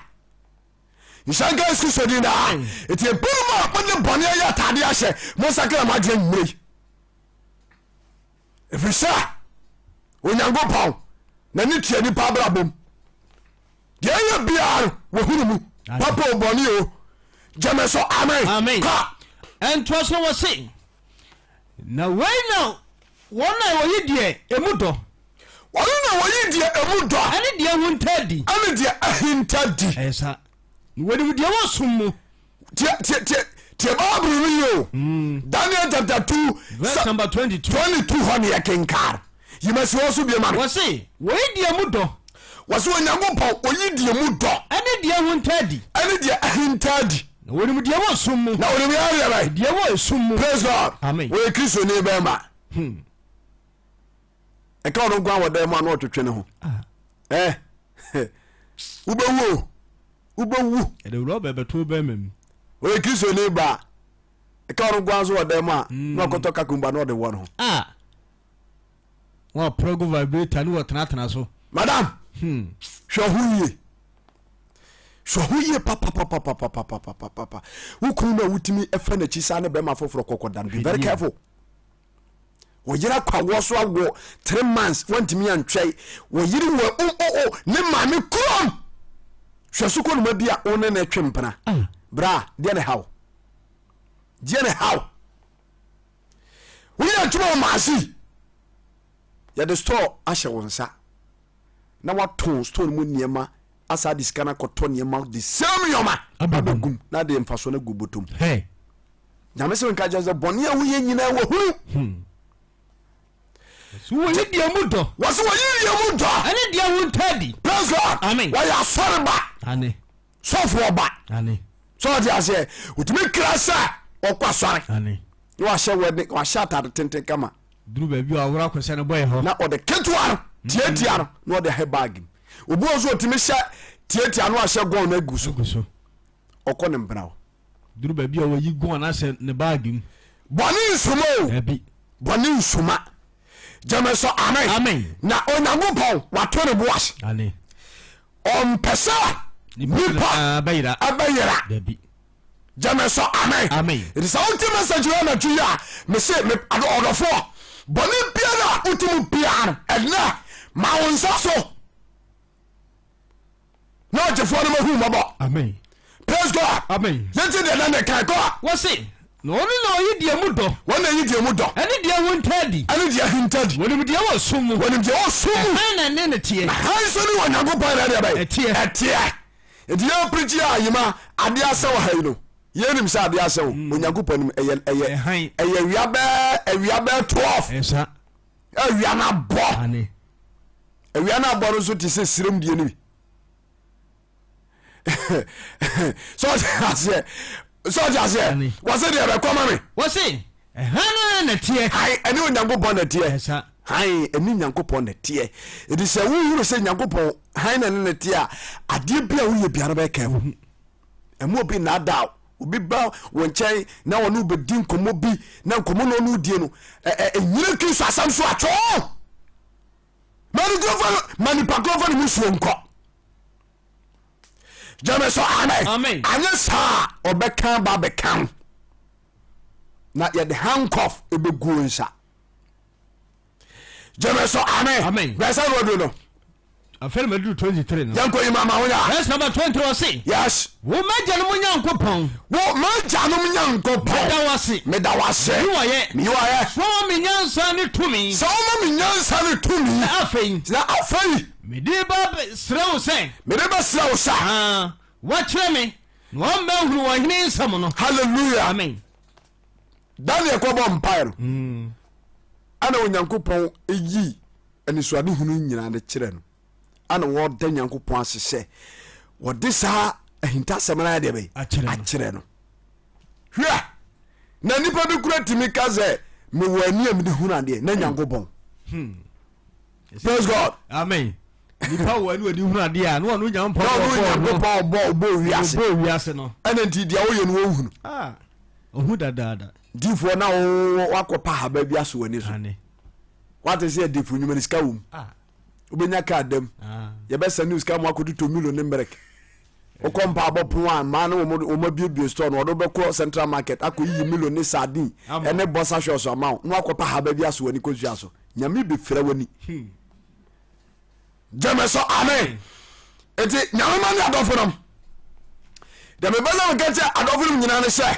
Nhyira nka Yesu Kristo din daa. Nti ebinom a mode bɔne ayɛ atade ahyɛ monsakra mo adwene anwummerɛ yi. Ɛfiri sɛ Onyankopɔn n'ani tua nipa abrabɔ mu. Deɛ ɛyɛ biara no wɔhunu mu. Papa o bɔne o. Gyeme so amen. Amen. Kɔ. Ɛntoa so wɔ se, na wei na wɔn a wɔyi deɛ emu dɔ. Wɔn na wɔyi deɛ emu dɔ. Ɛne deɛ ahunta adi. Ɛne deɛ ahinta di. Ɛyɛ saa. Na wɔnim deɛ ɛwɔ sum mu. Tie tie tie tie Bible no yie o. Daniel chapter 2 Verse number 22. 22 hɔ ne yɛkenkan. Yimasi hɔ so bie ma me. Wɔse wɔyi deɛ emu dɔ. Wɔse Onyankopɔn oyi deɛ emu dɔ. Ɛne deɛ ahunta adi. Ɛne deɛ ahinta adi. Na wɔnim deɛ ɛwɔ sum mu. Na wɔnim deɛ ɛwɔ bɛn? Deɛ ɛwɔ esum mu. Praise God. Amen. Wɔyɛ Kristoni bɛrima. Ɛka ɔno nko a wɔ dan mu a na ɔtwetwe ne ho. Ah. Eh. Wobɛwu o. Wobɛwu. Ɛde rɔba bɛto bɛrima mu. Wɔyɛ Kristoni baa. Ɛka ɔno nko a nso wɔ dan mu a na ɔkɔtɔ kakumba na ɔde wɔ ne ho. Ah. Wɔn prɔgo vibrator ne wɔtenatena so. Madam. Hwɛ ho yie. Hwɛ ho yie papapapapapapapapa. Wo kunu no a wotumi fa n'akyi saa ne bɛrima foforɔ kɔkɔda no be very careful. Wɔyere akɔ awoɔ so awoɔ 3 months wɔntumi antwɛe wɔyere wɔ o o o ne maame kurom. Hwɛ so kɔnoma bi a wo ne ne twe mpena. Bra deɛ ne haw. Deɛ ne haw. Woyɛ adwuma wɔ maase yɛde store ahyɛ wo nsa na watɔn store no mu nneɛma asa de sika no akɔtɔ nneɛma the same nneɛma abɛgum na de mfasoɔ no agu bɔtɔm. Nyame sɛ nka kyerɛ sɛ bɔne a woyɛ nyinaa wɔhunu. So wɔyi deɛ mu dɔ. Wɔsɛ wɔyi deɛ mu dɔ. Ɛne deɛ ho nta di. Praise God. Amen. Wɔyɛ asɔre ba. Ane. Sɔfoɔ ba. Ane. Sɛ ɔte aseɛ wotumi kra sɛ ɔkɔ asɔre. Ane. Na wahyɛ wɛde wahyɛ atade tenten kama. Duru baabi a ɔwora kɔsɛ no bɔɛ hɔ. Na ɔde ketewa no tiatia no na ɔde ahɛ baagi mu. Obi wɔ nso ɔtumi hyɛ tiatia no ahyɛ gɔn no agu so. Agu so. Ɔkɔ ne mpena hɔ. Duru baabi a wɔyi gɔn no ahyɛ ne baagi mu. Bɔne nsuma o. Dabi. Bɔne nsuma. Gyeme so amen. Amen. Na Onyankopɔn wato ne bo ase. Ane. Ɔmpɛ sɛ nipa bɛyera. Ɛbɛyera. Dabi. Gyeme so amen. Amen. Nti sɛ wote message wei anadwo yi a mese me ɔdɔfoɔ bɔne biara a wote mu biara no ɛnɛ ma wo nsa so na ɔgyefoɔ no mahu mmɔbɔ. Amen. Praise God. Amen. Yɛnti deɛ na ne kan kɔ. Wɔse na ɔno na ɔyi deɛ mu dɔ. Wɔn na ɛyi deɛ mu dɔ. Ɛne deɛ ahunta adi. Ɛne deɛ ahunta adi. Wɔnim deɛ wɔ sum mu. Wɔnim deɛ wɔ sum mu. Hann na ɛne no teɛ. Na hann nso ne Onyankopɔn na ɛdeɛ bɛyɛ. Ɛteɛ. Ɛteɛ. Nti yɛn pirikyi a yima adeɛ asɛ wɔ ha yi no yɛnim sɛ adeɛ asɛ o. Onyankopɔn nim ɛyɛ ɛyɛ ɛyɛ awia bɛɛ awia bɛɛ 12. Ɛsa. Awia no abɔ. Ane. Awia no abɔ no nso te sɛ sirem deɛ no bi. Sɛ ɔte aseɛ sɛ ɔte aseɛ wɔse deɛ bɛkɔ ma me. Wɔse hann ne na teɛ. Hann ɛne Onyankopɔn na teɛ. Ɛsa. Hann ɛne Nyankopɔn na teɛ. Ɛti sɛ wohunu sɛ Nyankopɔn hann na ne ne teɛ a adeɛ bi a woyɛ biara bɛyɛ kɛfo. Ɛmu obi naadaa obi ba wo nkyɛn na ɔne wobɛdi nkɔmmɔ bi na nkɔmmɔ na ɔne wodie no ɛnyina Kristo asɛm so atwoo. Ma nipa kurɔfoɔ ne musuo nkɔ. Gyeme so amen. Anyɛ saa ɔbɛka ba bɛka wo na yɛde handcuff ɛbɛguo nsa. Gyeme so amen. Bɛsɛ no ɔdu no. Afei na maduru 23 no. Yɛnkɔ yi ma ma ho ya. Verse number 23 ɔse. Yes. Wo m'agyanom Nyankopɔn. Wo m'agyanom Nyankopɔn. Meda wo ase. Meda wo ase. Meyi wo ayɛ. Meyi wo ayɛ. Sɛ woma me nyansa ne tumi. Sɛ woma me nyansa ne tumi. Na afei. Na afei. Mede ba srɛ wo sɛ. Mede bɛsrɛ wo sɛ. Ah, wɔakyerɛ me na wɔmma nhunu ɔhene nsɛm no. Hallelujah. Amen. Daniel kɔbɔ mpae no. Ɛna Onyankopɔn yi anisoadehunu nyinaa de kyerɛ no. Ana wɔda Nyankopɔn ase sɛ wɔde saa ahintasɛm no ayɛ deɛ bɛyi akyerɛ no. Hwɛ na nipa bi kura tumi ka sɛ mewɔ ani a mede hunu adeɛ na Nyankopɔn. Praise God. Amen. Nipa wɔ ani ɔde hunu adeɛ a na ɔno Nyankopɔn ɔbɔ ɔbɔ ɔbɔ wiase. Ɔbɔ wiase no. Ɛna nti deɛ woyɛ no wɔhunu. Ah, ɔhu dadaada. Difoɔ na wakɔ pa haba bi aso w'ani so. Wate sɛ adifo nnwuma no sika wɔ mu. Ah. Wobɛnya kaa dam. Ah. Yɛbɛsɛ ne sika mu akɔtotɔ milo ne mmerɛk. Wokɔ mpaabɔ pon a mmaa no wɔn abiebie store no wɔde wobɛkɔ central market akɔyiyi milo ne sardine ɛne bɔsa hwɛ ama wo na wakɔpa haba bi aso w'ani kɔsua so. Nyame bɛfira w'ani. Hmm. Gyeme so amen. Nti nyame ma ne adɔfo nom. Deɛ mebɛ sɛ meka kyɛ adɔfo nom nyinaa ne sɛ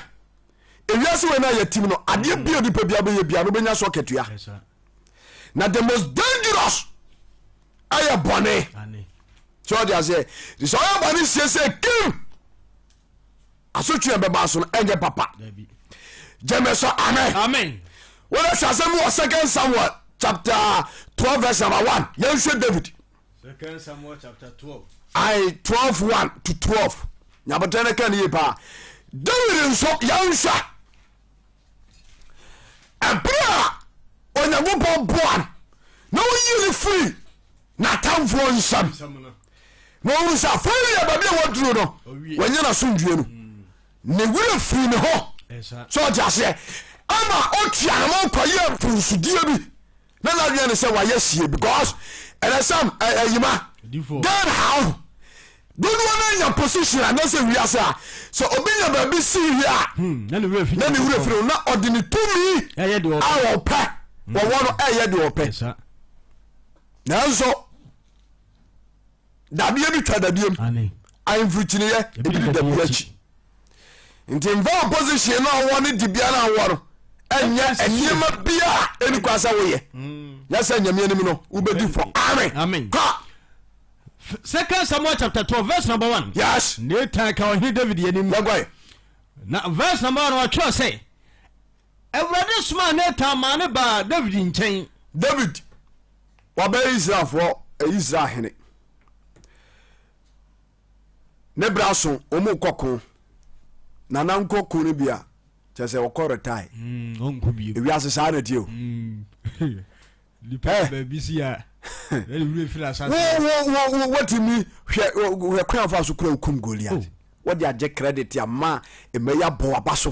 ewiase wei no a yɛtim no adeɛ bi a nipa bia bɛyɛ bia no wobɛnya so akatua. Na the most dangerous ɛyɛ bɔne. Sɛ ɔde aseɛ nti sɛ ɔyɛ bɔne siesie kim asotwe ɛbɛba so no ɛnyɛ papa. Gyeme so amen. Amen. Wọ́n hwɛ asɛm wɔ second Samuel chapter 12 verse number 1 yɛnhwɛ David. Second Samuel chapter 12. Ayi 12 1 to 12. Nyabotɛ no ka ne yie paa. David nso yɛnhwɛ ɛberɛ a Onyankopɔn boa no na ɔyi no firi n'atamfoɔ nsam na ɔhunu sɛ afei deɛ baabi a waduro no wanya n'asomdwie no ne werɛ firi ne ho sɛ ɔte aseɛ ama ɔtua ne mo kɔyɛ mfomsodeɛ bi na n'adwene ne sɛ wayɛ sie because ɛnɛ sam ɛyima Ghana ha ho dodoɔ no anya position a na sɛ wiase a sɛ obi nya baabi si wie a na ne werɛ firi na ɔde ne tumi a ɔpɛ wɔwɔ no ɛyɛ deɛ ɔpɛ nanso dadeɛ bi twa dadeɛ mu ahemfo kyiniyɛ ebi di dadeɛ akyi nti nfa opposition no a wɔwɔ ne dibea no a wɔwɔ no ɛnyɛ nneɛma bi a ɛni kwa sɛ woyɛ nyɛ sɛ nyame anim no wobɛdi fɔ amen kɔ Second Samuel chapter 12 verse number 1. Yes. Nathan ka ɔhene David anim. Yɛnkɔe. Na verse number 1 ɔtwerɛ sɛ Awurade somaa Natan maa no baa Dawid nkyɛn. Dawid wabɛyɛ Israelfoɔ Israel hene. Ne bra so wɔn kɔ ko. Nana nkɔ ko no bi a kyerɛ sɛ ɔkɔ retire. Ɔnkɔ bio. Ewiase saa na ɛteɛ o. Nipa Eh. baabi si a ɛna wura firi asase. Wo wo wo watumi hwɛ hwɛ kwan afa so kura okum Goliath. Oh. Wɔde agye credit ama mma yi abɔ waba so.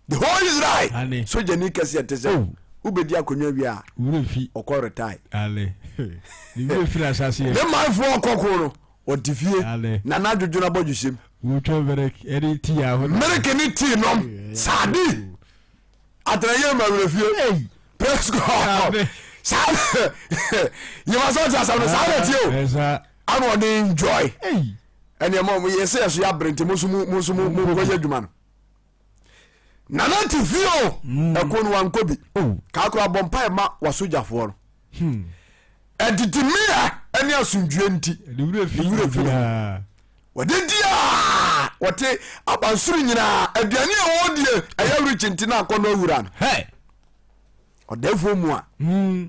The whole Israel. Ane. Sogyani kɛseɛ te sɛ Oh. wobɛdi akonnwa wie a Wura fi. ɔkɔ retire. Ale. Ne wura firi asase Ne yɛ. manfoɔ ɔkɔko no ɔte fie Ale. na n'adwodwo no abɔdwesɛm. Wotwa mmerek ɛne tii ahodoɔ. Mmereke ne tii nom saadi atenayɛ ma werɛ fie. Praise God. Saa yɛma sɛ ɔte asɛm no saa na tie o. Ɛsa. Ana ɔde enjoy. Ei. Ɛnneɛ mo yɛ sɛ yɛso yɛ abere nti mo nso mo nso mo mo nkɔyɛ adwuma no. Nana te fie o mm. ɛko no wankɔ bi oh. kakora bɔ mpae ma wasogyafoɔ no hmm. ɛdidi mmea ɛne asomdwie nti ne werɛ fi wɔde di a wɔte abansoro nyinaa aduane a wɔdie ɛyɛ rich nti na akɔnɔ awura no ɔdɛfoɔ mu a hmm.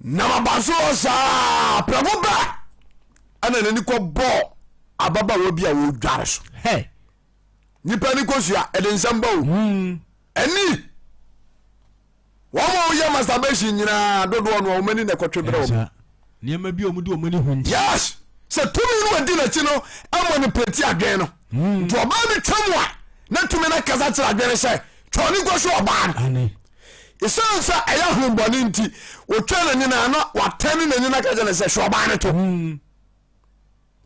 nam abansoro hɔ saa prɛko bɛ ɛna n'ani kɔ bɔɔ ababaawa bi a wɔdware so Nipa ni kosua ɛde nsɛm ba o. Hmm. Ɛni wɔn a wɔyɛ masturbation nyinaa dodoɔ no wɔn ani na ɛkɔtwe brɛ wɔn. Nneɛma bi a wɔn de wɔn ani hu nti. Yes sɛ tumi no adi n'akyi no ɛmɔ ne pɛti adwene no. Hmm. Nti ɔbaa bi twa mu a na tumi no kasa kyerɛ adwene sɛ twɛ ne nkɔhwɛ ɔbaa no. Ɛsiane sɛ ɛyɛ ahombɔne nti wɔtwa n'ani na na watɛne n'ani na ka kyerɛ no sɛ hwɛ ɔbaa no to. Hmm.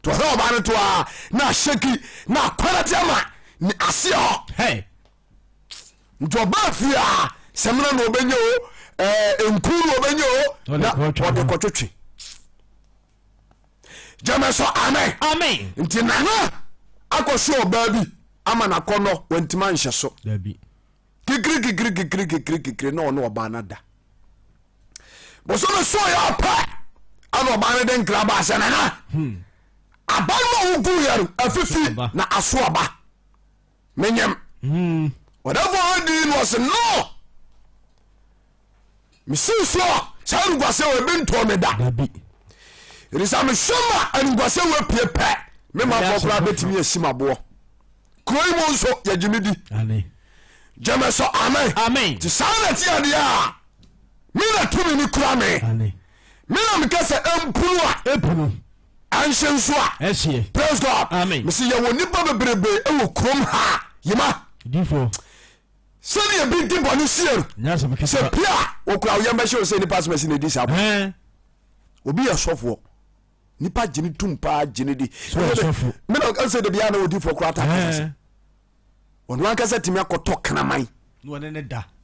Nti ɔhwɛ ɔbaa no to a na ahyɛki na akwanate ama ne aseɛ hɔ. Hey. Nti ɔbaa fie a sɛmina na ɔbɛnya o ɛɛ nku na ɔbɛnya o na ɔde kɔtwetwe. Gyeme so amen. Amen. Nti nana akɔso ɔbaa bi ama n'akɔnɔ wantumi anhyɛ so. Dabi. Kikiri kikiri kikiri kikiri kikiri na ɔne ɔbaa no ada. Bosome so yɛ ɔpɛ ɛna ɔbaa no de nkra baa sɛ nana hmm. aba no a wogu yɛ no afifi na aso aba menyam hmm. ɔdɛfo ɔdi no ɔse no mesii so a saa nkwasɛ wɔ ebi ntɔɔ me da. Ɛfiri sɛ mehwɛ ma animguaseɛ wɔ pie pɛ, me manfoɔ koraa bɛtumi asi maboɔ. Kuro yi mu nso yɛgye me di. Gyeme so amen. Amen. Nti saa na ɛte adeɛ a me na tumi no kura me. Me na meka sɛ ɛmpunu a. Ɛpunu. Ɛnhye nso a. Ɛhyeɛ. Praise God. Amen. Mese yɛwɔ nnipa bebrebe wɔ kurom ha. Yima. Difoɔ. Sɛdeɛ bi di bɔne sie no. Sɛ pia a wɔkura wo yam bɛhyɛ wo sɛ nipa asɛm asi na ɛdi saa bɔne. Obi yɛ sɔfoɔ. Nipa gye ne tum paa gye ne di. Mena ɔsɛ de biara na odifoɔ koraa ta kasa sɛ. Ɔno ankasa tumi akɔtɔ kraman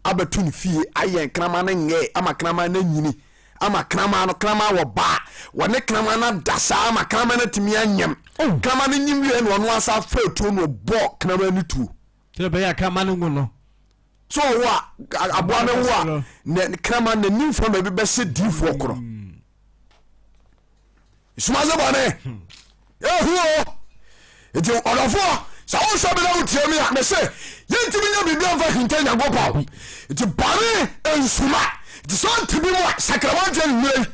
abɛto ne fie ayɛ kraman no nyɛɛ ama kraman no anyini ama kraman no kraman wɔ baa wɔne kraman no ada saa ama kraman no atumi anyam oh. Kraman no nyim wie na ɔno asa afa tuo na ɔbɔ kraman no tuo. Sɛ ɛbɛyɛ a kraman no nwu no. Sɛ ɔwo a aboa no wo a na kraman n'anim fa baabi bɛhyɛ diifoɔ korɔ. Sumase bɔne ehu o. Nti ɔdɔfoɔ sɛ wohwɛ me na wotie me a mese yɛntumi nyɛ biribi amfa hinta Nyankopɔn. Nti bɔne nsuma. Nti sɛ ɔnte bi mu a sakra w'adwene nwura yi.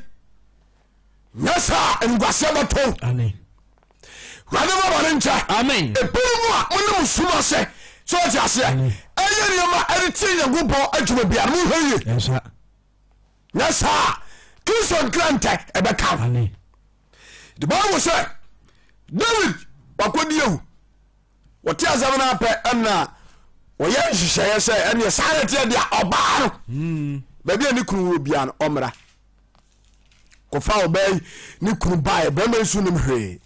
Nyɛ saa animguaseɛ bɛto. Wurade ma bɔne nkyɛ. Amen. Ebinom a monam sum ase sɛ ɔte aseɛ ɛyɛ nneɛma ɛde tie Nyankopɔn adwuma bia no monhwɛ yie. Nyɛ saa Kristo nkrantɛ ɛbɛka wo. The Bible sɛ David wakɔdi awu wɔte asɛm no apɛ ɛna wɔyɛ nhyehyɛeɛ sɛ ɛneɛ saa na ɛteɛ deɛ ɔbaa no baabi a ne kunu wɔ bia no ɔmmra kɔfa ɔbaa yi ne kunu baeɛ bɛrima nso nim hwee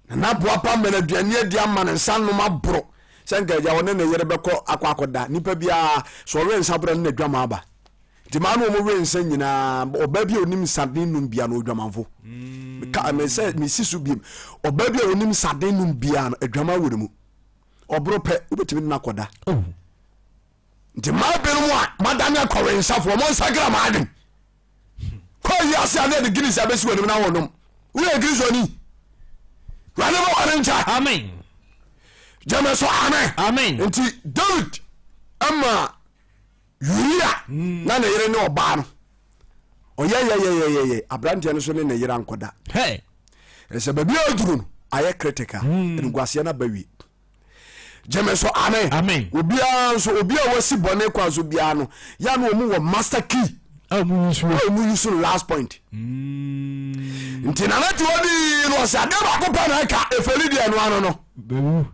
nana boapa mɛn aduane adi ama ne nsa nom aboro sɛ nka agya ɔne ne yere bɛkɔ akɔ akɔda nipa biara sɛ ɔwe nsa borɔ ne n'adwama aba nti maa no wɔn we nsa nyinaa ɔbaa bi a onim nsaden nom bia no odwamanfo mm. ka mɛ sɛ mesi so biem ɔbaa bi a onim nsaden nom bia no adwama wɔ ne mu ɔboro pɛ wobɛtumi de no akɔda oh. Nti mmaa binom a madane akɔwensafoɔ monsakra mo adwen kɔ yi ase a na yɛde guinness abɛsi w'anim na wɔnom woyɛ kristoni wurade ma wɔne nkyɛ. Amen. Gyeme so amen. Amen. Nti David ama Uria na ne yere ne ɔbaa no ɔyɛyɛyɛyɛyɛ aberanteɛ no so ne ne yere ankɔda ɛsɛ baabi a ɔduru no ayɛ critical animguaseɛ no aba wie. Gyeme so amen. Amen. Obiara nso obi a wasi bɔne kwan so biara no ya no wɔn wɔ master key. A wɔn yi so. A wɔn yi so last point. Nti nana ti hɔ dii no ɔsɛ adeɛ baako pɛ na ɛka efeli deɛ ɛno ano no. Bɛwu.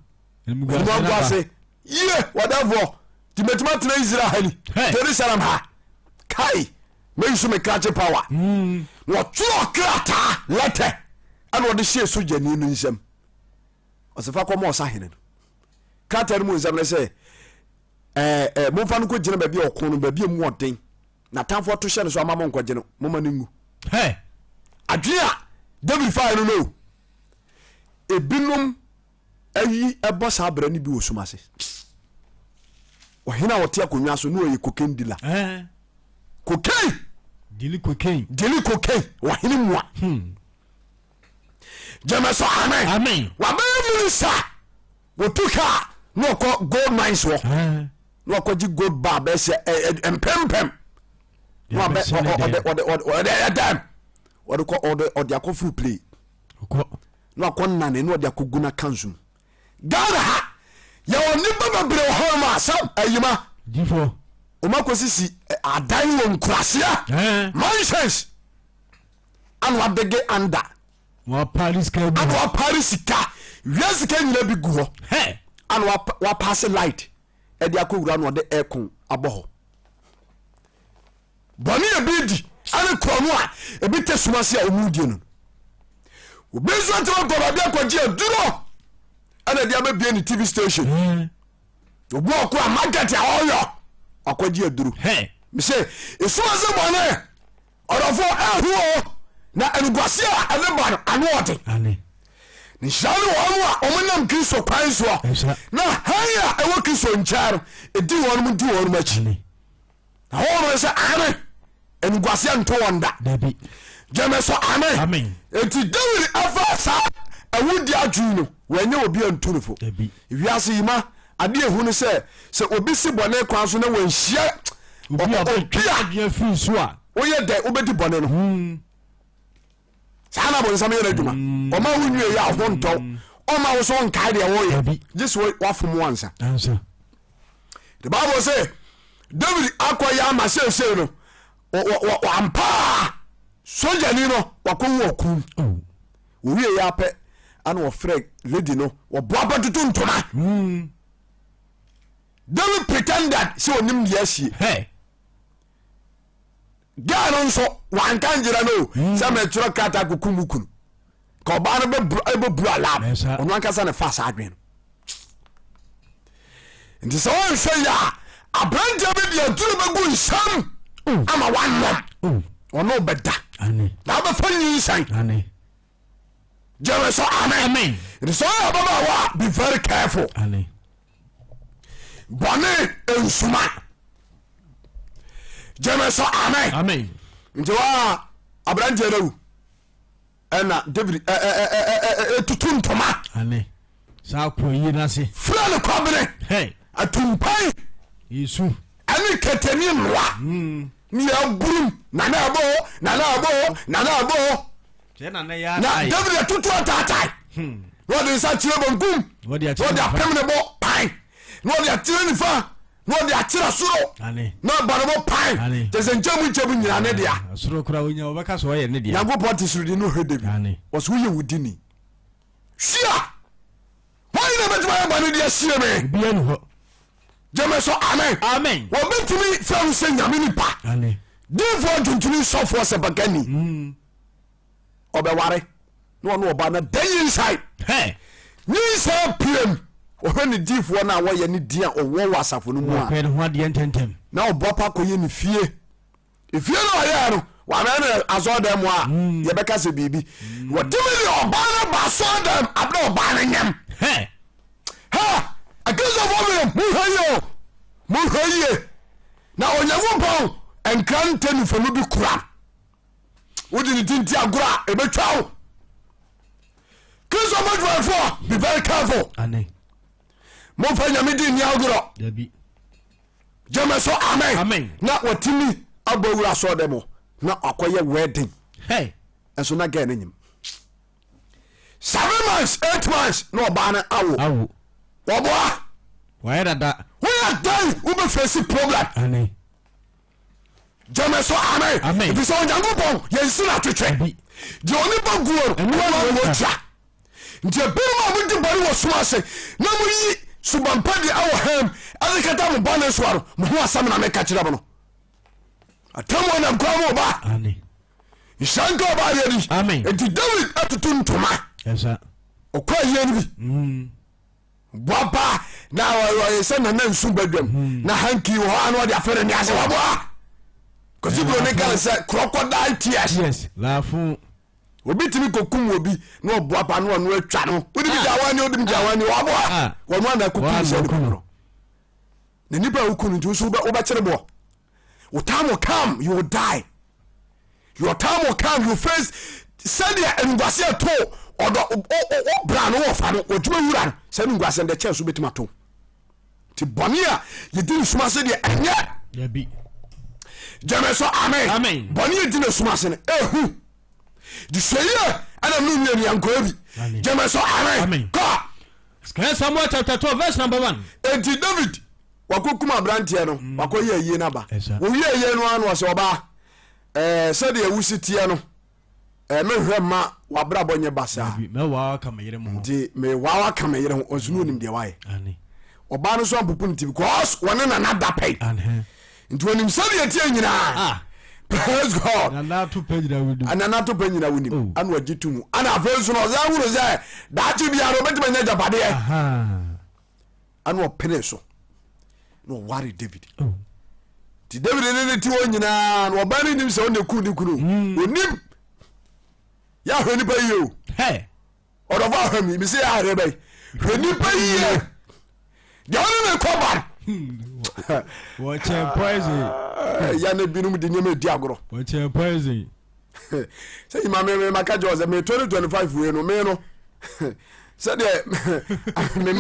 Animguase. Yie wɔdɛfoɔ ti mɛtuma tena Israel ha ni. Jerusalem ha kai mɛyi so me krakye power. Na ɔtwerɛ krataa lɛtɛ ɛna ɔde hyɛ sogyani no nsam. Ɔsɛ fa kɔma ɔsahene no. Krataa no mu nsɛm ne sɛ, ɛɛ ɛɛ momfa no nkɔgyina baabi a ɔko no, baabi a mu ɔden, na atamfoɔ to hyɛ no so ama mo nkɔgye no, momma no ngu. Hɛ! Adwene a David faeɛ no no, ebinom ayi ɛbɔ saa abira no bi wɔ sum ase. Ɔhene a ɔte akonnwa so ne ɔyɛ cocaine dealer. Cocaine. Dili cocaine. Dili cocaine. Ɔhene mua. Gyeme so amen. Amen. Wabɛyɛ minister wɔtu kaa na ɔkɔ gold mines hɔ na ɔkɔgye gold bar bɛyɛ sɛ mpempem na wabɛ ɔde ɔde ɔde ɔde ɛdɛm ɔde kɔ ɔde ɔde akɔ furu play na wakɔ nane na ɔde akɔ gu na kansu Ghana ha yɛwɔ nnipa bebree wɔ hɔ nom a sɛ ayima wɔn akɔsisi adan wɔ nkuraseɛ mansions. Ana wadege anda. Wapari sika gu Ana wapari sika wia sika nyina bi gu hɔ. Ana wapaase light ɛde akɔ wura na ɔde aircon abɔ hɔ. Bɔne ebi di ɛne korɔ no a ebi te suma se a ɔmu die no. Obi nso atumi akɔ baabi akɔgye aduro ɛna ɛde abɛbie ne TV station. Obi ɔkɔ a market a ɔyɔ akɔgye aduro. Mesɛ esuma se bɔne. Ɔdɔfo ahu o, na animguase a ɛde ba no ano ɔden. Nhyira ne wɔn a wɔnam Kristo kwan soɔ na hann a ɛwɔ Kristo nkyɛn no ɛdi wɔn di wɔn akyi. Na wɔn no sɛ ame animguaseɛ nto wɔn da. Gyeme so ame. Enti Dawid afa saa awudi adwene no wɔnyɛ obi antu no fo. Wiase yi ma Adeɛ ehu ne sɛ, sɛ obi si bɔne kwan so na wanhyia obi a ɔbɛtwe adwene afiri so a, woyɛ dɛ wobɛdi bɔne no. Saa na bonsam yɛ n'adwuma. Mm. Ɔma wo nwie yɛ a ho ntɔw. Mm. Ɔma wo so nkae deɛ woyɛ. Gye sɛ wafom wo ansa. The Bible say David akɔyɛ ama seesei no ampaa sogyani no wakɔwu ɔko oh. Wɔwie yɛ apɛ ana wɔfrɛ lady no wɔboa bɛtoto ntoma. Mm. David pretended sɛ ɔnim deɛ asie. Hey. Girl no nso wanka nkyerɛ no hmm. sɛ mɛtwerɛ krataa kɔku mu kunu ka ɔbaa no bɛbu alarm ɔno ankasa ne fa saa adwene no nti sɛ wɔnhwɛ yɛ a aberanteɛ bi de aduro bɛgu nsam oh. ama wanom oh. ɔno bɛda na wobɛfa nyinsɛn gyeme so amen nti sɛ ɔyɛ ababaawa a be very careful bɔne nsuma gyeme so amen nti wa aberanteɛ no awu ɛna David ɛtutu ntoma saa kɔ yi n'ase fira ne kɔbene atumpan yesu ɛne keteni nnoa hmm. ne yɛburum nana ɛbɔ nana ɛbɔ nana ɛbɔ na David atutu ataatae hmm. na ɔde nsa kyerɛ benkum na ɔde apem ne bo pan na ɔde akyerɛ nifa na ɔde akyerɛ soro na ɔbɔ ne bo pan kyɛ sɛ nkyɛmu nkyɛmu nyina ne dea Nyankopɔn te soro di no hwɛ David ɔsɛ woyɛ wo dini hyia wɔn na bɛtumi ayɛ bɔne de asie me gyeme so amen amen wɔbɛtumi fɛ wo sɛ nyame nipa difoɔ dwontoni sɔfoɔ sɛ bagani mm. ɔbɛware na ɔne ɔba no da nyinsae nyinsae piem ɔhwɛ ne difoɔ no a wɔyɛ ne din a ɔwɔ wɔ asafo no mu a na ɔboa pa kɔyɛ ne fie efie no ɔyɛɛ no wamɛ no asɔɔdan mu a hmm. yɛbɛka sɛ biribi hmm. wɔtumi de ɔbaa no ba asɔɔdan abere ɔbaa no nyam ha akristofoɔ meyɛ mohwɛ yie o mohwɛ yie na Onyankopɔn nkra ntɛ nufanu bi kura wode ne ti nti agorɔ a ɛbɛtwa wo kristo adwumayɛfoɔ be very careful momfa nyame di nni agorɔ gyeme so amen na watumi abɔ wura sɔɔ dɛ mo na akɔyɛ wedding ɛnso na gɛ no nyim 7 months 8 months na ɔbaa no awo wɔboa woyɛ dɛn wobɛfɛsi problem gyeme so amen Amen. ɛfiri sɛ Onyankopɔn yɛnsi no atwetwe Dabi. Deɛ onipa guo no Ɛno ɛno ara ara na na ɔtwa nti ebinom a modi bɔne wɔ sum ase na moyi suban pa di wɔ ham ɛde kata mo bɔne soa no mo ho asɛm na meka kyerɛ mo no atemmuo nam kwan mu ba Amen. nhyira nka ɔba ayɛ di Amen. nti David atutu ntoma Yes, sir. ɔkɔ ayie no bi Mm. Boapa na ɔyɛ sɛ nana nsu badwam hmm. na hanki wɔ hɔ a na ɔde afɛ ne ase waboa kwasi buro ne kan sɛ crocodile tears obi tumi kɔkum obi na ɔboapa na ɔno atwa no wode bi gya wani wode bi gya wani waboa ah. wɔno ana akɔkum sɛ nipa no na nipa a woku no nti nso wobɛkyere boɔ Wo time will come you will die your time will come you face sɛdeɛ animguase ɛto ɔdɔ wo bra no wɔfa no wɔdwuma wura no sɛ animguase no deɛ kyɛn so bɛtumi ato nti bɔne a yɛdi ne suma ase deɛ ɛnyɛ gyeme so amen bɔne yɛdi ne suma ase no ɛhu de hwɛ yie ɛna no nwie nuankɔɛ bi gyeme so amen kɔ Samuel chapter 12 verse number 1. Enti David Wakɔkum aberanteɛ no, mm. wakɔyɛ ayie no aba. Wɔwie ayie no ano ɔsɛ ɔbaa, ɛɛ sɛdeɛ wosi teɛ no, ɛɛ mehwɛ ma wabrabɔ nyɛ basaa. Nti mewaa waka me yere ho, ɔnso no onim deɛ wayɛ. Ɔbaa no nso ampopo ne ti because wɔne nana da pɛn. Nti onim sɛdeɛ teɛ nyinaa. Ah. Praise God. Nana to pɛ nyina wonim. Nana to pɛ nyina wonim. Oh. Ana ɔgye to mu. Ana afei nso no ɔsɛ ahunu sɛ daakye biara ɔbɛtumi anya agyapadeɛ. Ɛna ɔpenee so na ɔware David oh. nti David ne ne te hɔ nyinaa na ɔbaa no nim sɛ ɔna ku ne kunu hmm. onim yɛahwɛ nipa yie o ɔdɔfo ahwɛ mi mese yɛahwɛ bɛyi hwɛ nipa yie deɛ ɔne ne kɔ ba hmm. wɔkyɛ poison ah, ya ne binom de nneɛma adi agorɔ wɔkyɛ poison sɛ nyima me me maka kyerɛ sɛ me 2025 wei no me no sɛdeɛ me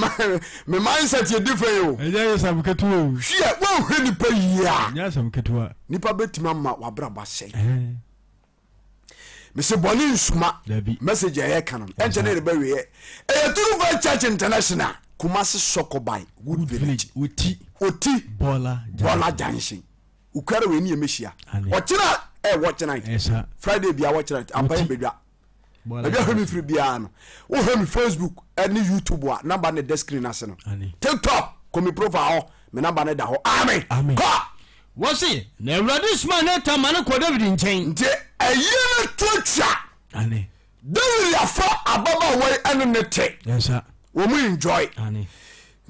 me mindset yɛ different o. Ɛnyɛ yɛ sɛm ketewa o. Hwɛ wɔnhwɛ nipa yie a. Ɛnyɛ asɛm ketewa. Nipa bɛtumi ama wabrabɔ asɛe. Mese bɔne nsuma. Dabi. Message a yɛka no ɛnkyɛ ne yɛde bɛwieɛ. Ɛyɛ True Faith Church International, Kumasi Sɔkɔban, Wood Village. Oti. Oti. Bɔla Bɔla Junction. Okuara wei ne yɛmɛhyia. Ane. Ɔkyena ɛ watch night. Ɛsa. Friday bia watch night. Ampa yɛ Oti. bɛdwa. Bɔla Baabi a hwɛ me Junction. firi biara no. Wohwɛ me Facebook ne YouTube a number ne da screen ase no. Ane. TikTok kɔ me profile hɔ me number ne da hɔ. Amen. Amen. Kɔ. Wɔse, na Awurade somaa Natan ma no kɔɔ Dawid nkyɛn. Nti ayie no to atwa. Ane. Dawid afa ababaawa yi ɛne ne te. Yɛnsa. Wɔn enjoy. Ane.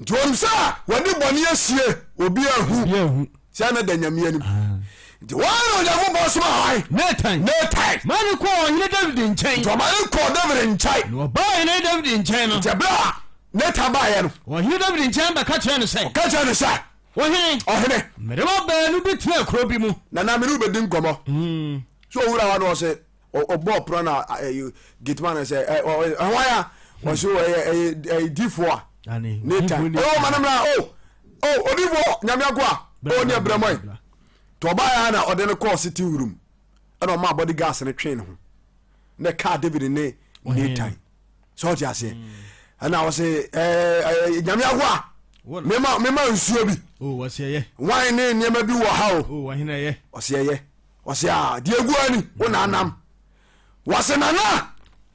Nti wɔn sɛ wɔde bɔne asie obi ahu. Obi ahu. Sɛ ne da Nyame anim. Ah. Nti wɔn na Onyankopɔn soma hwan? Natan. Natan. Ma no kɔɔ ɔhene Dawid nkyɛn. Nti ɔma no kɔɔ Dawid nkyɛn. Na ɔbaa ɔhene Dawid nkyɛn no. Nti ɛberɛ a Natan baeɛ no. Ɔhene Dawid nkyɛn bɛka kyerɛɛ no sɛ. Ɔka kyerɛɛ no sɛ. Ɔhene. Ɔhene. Mmerɛwa baanu bi tenaa kuro bi mu. Nana me ne wo bɛdi nkɔmmɔ. So owura hɔ na ɔse ɔbɔɔ pono na gateman no sɛ hwan a ɔse ɛyɛ ɛyɛ difoɔ a Nathan ɔwɔ ma no mmra o o odifoɔ nyame akoa o ne ɛbrɛ mɔe nti ɔbaeɛ na ɔde no kɔɔ sitting room ɛna ɔmaa body gas no twee ne ho na ɛkaa David ne Nathan sɛ ɔte aseɛ ɛna ɔse nyame akoa mema mema nsuo bi wine ne nneɛma bi wɔ ha o ɔse ɛyɛ ɔse a deɛ egu ani wo na anam wɔse nana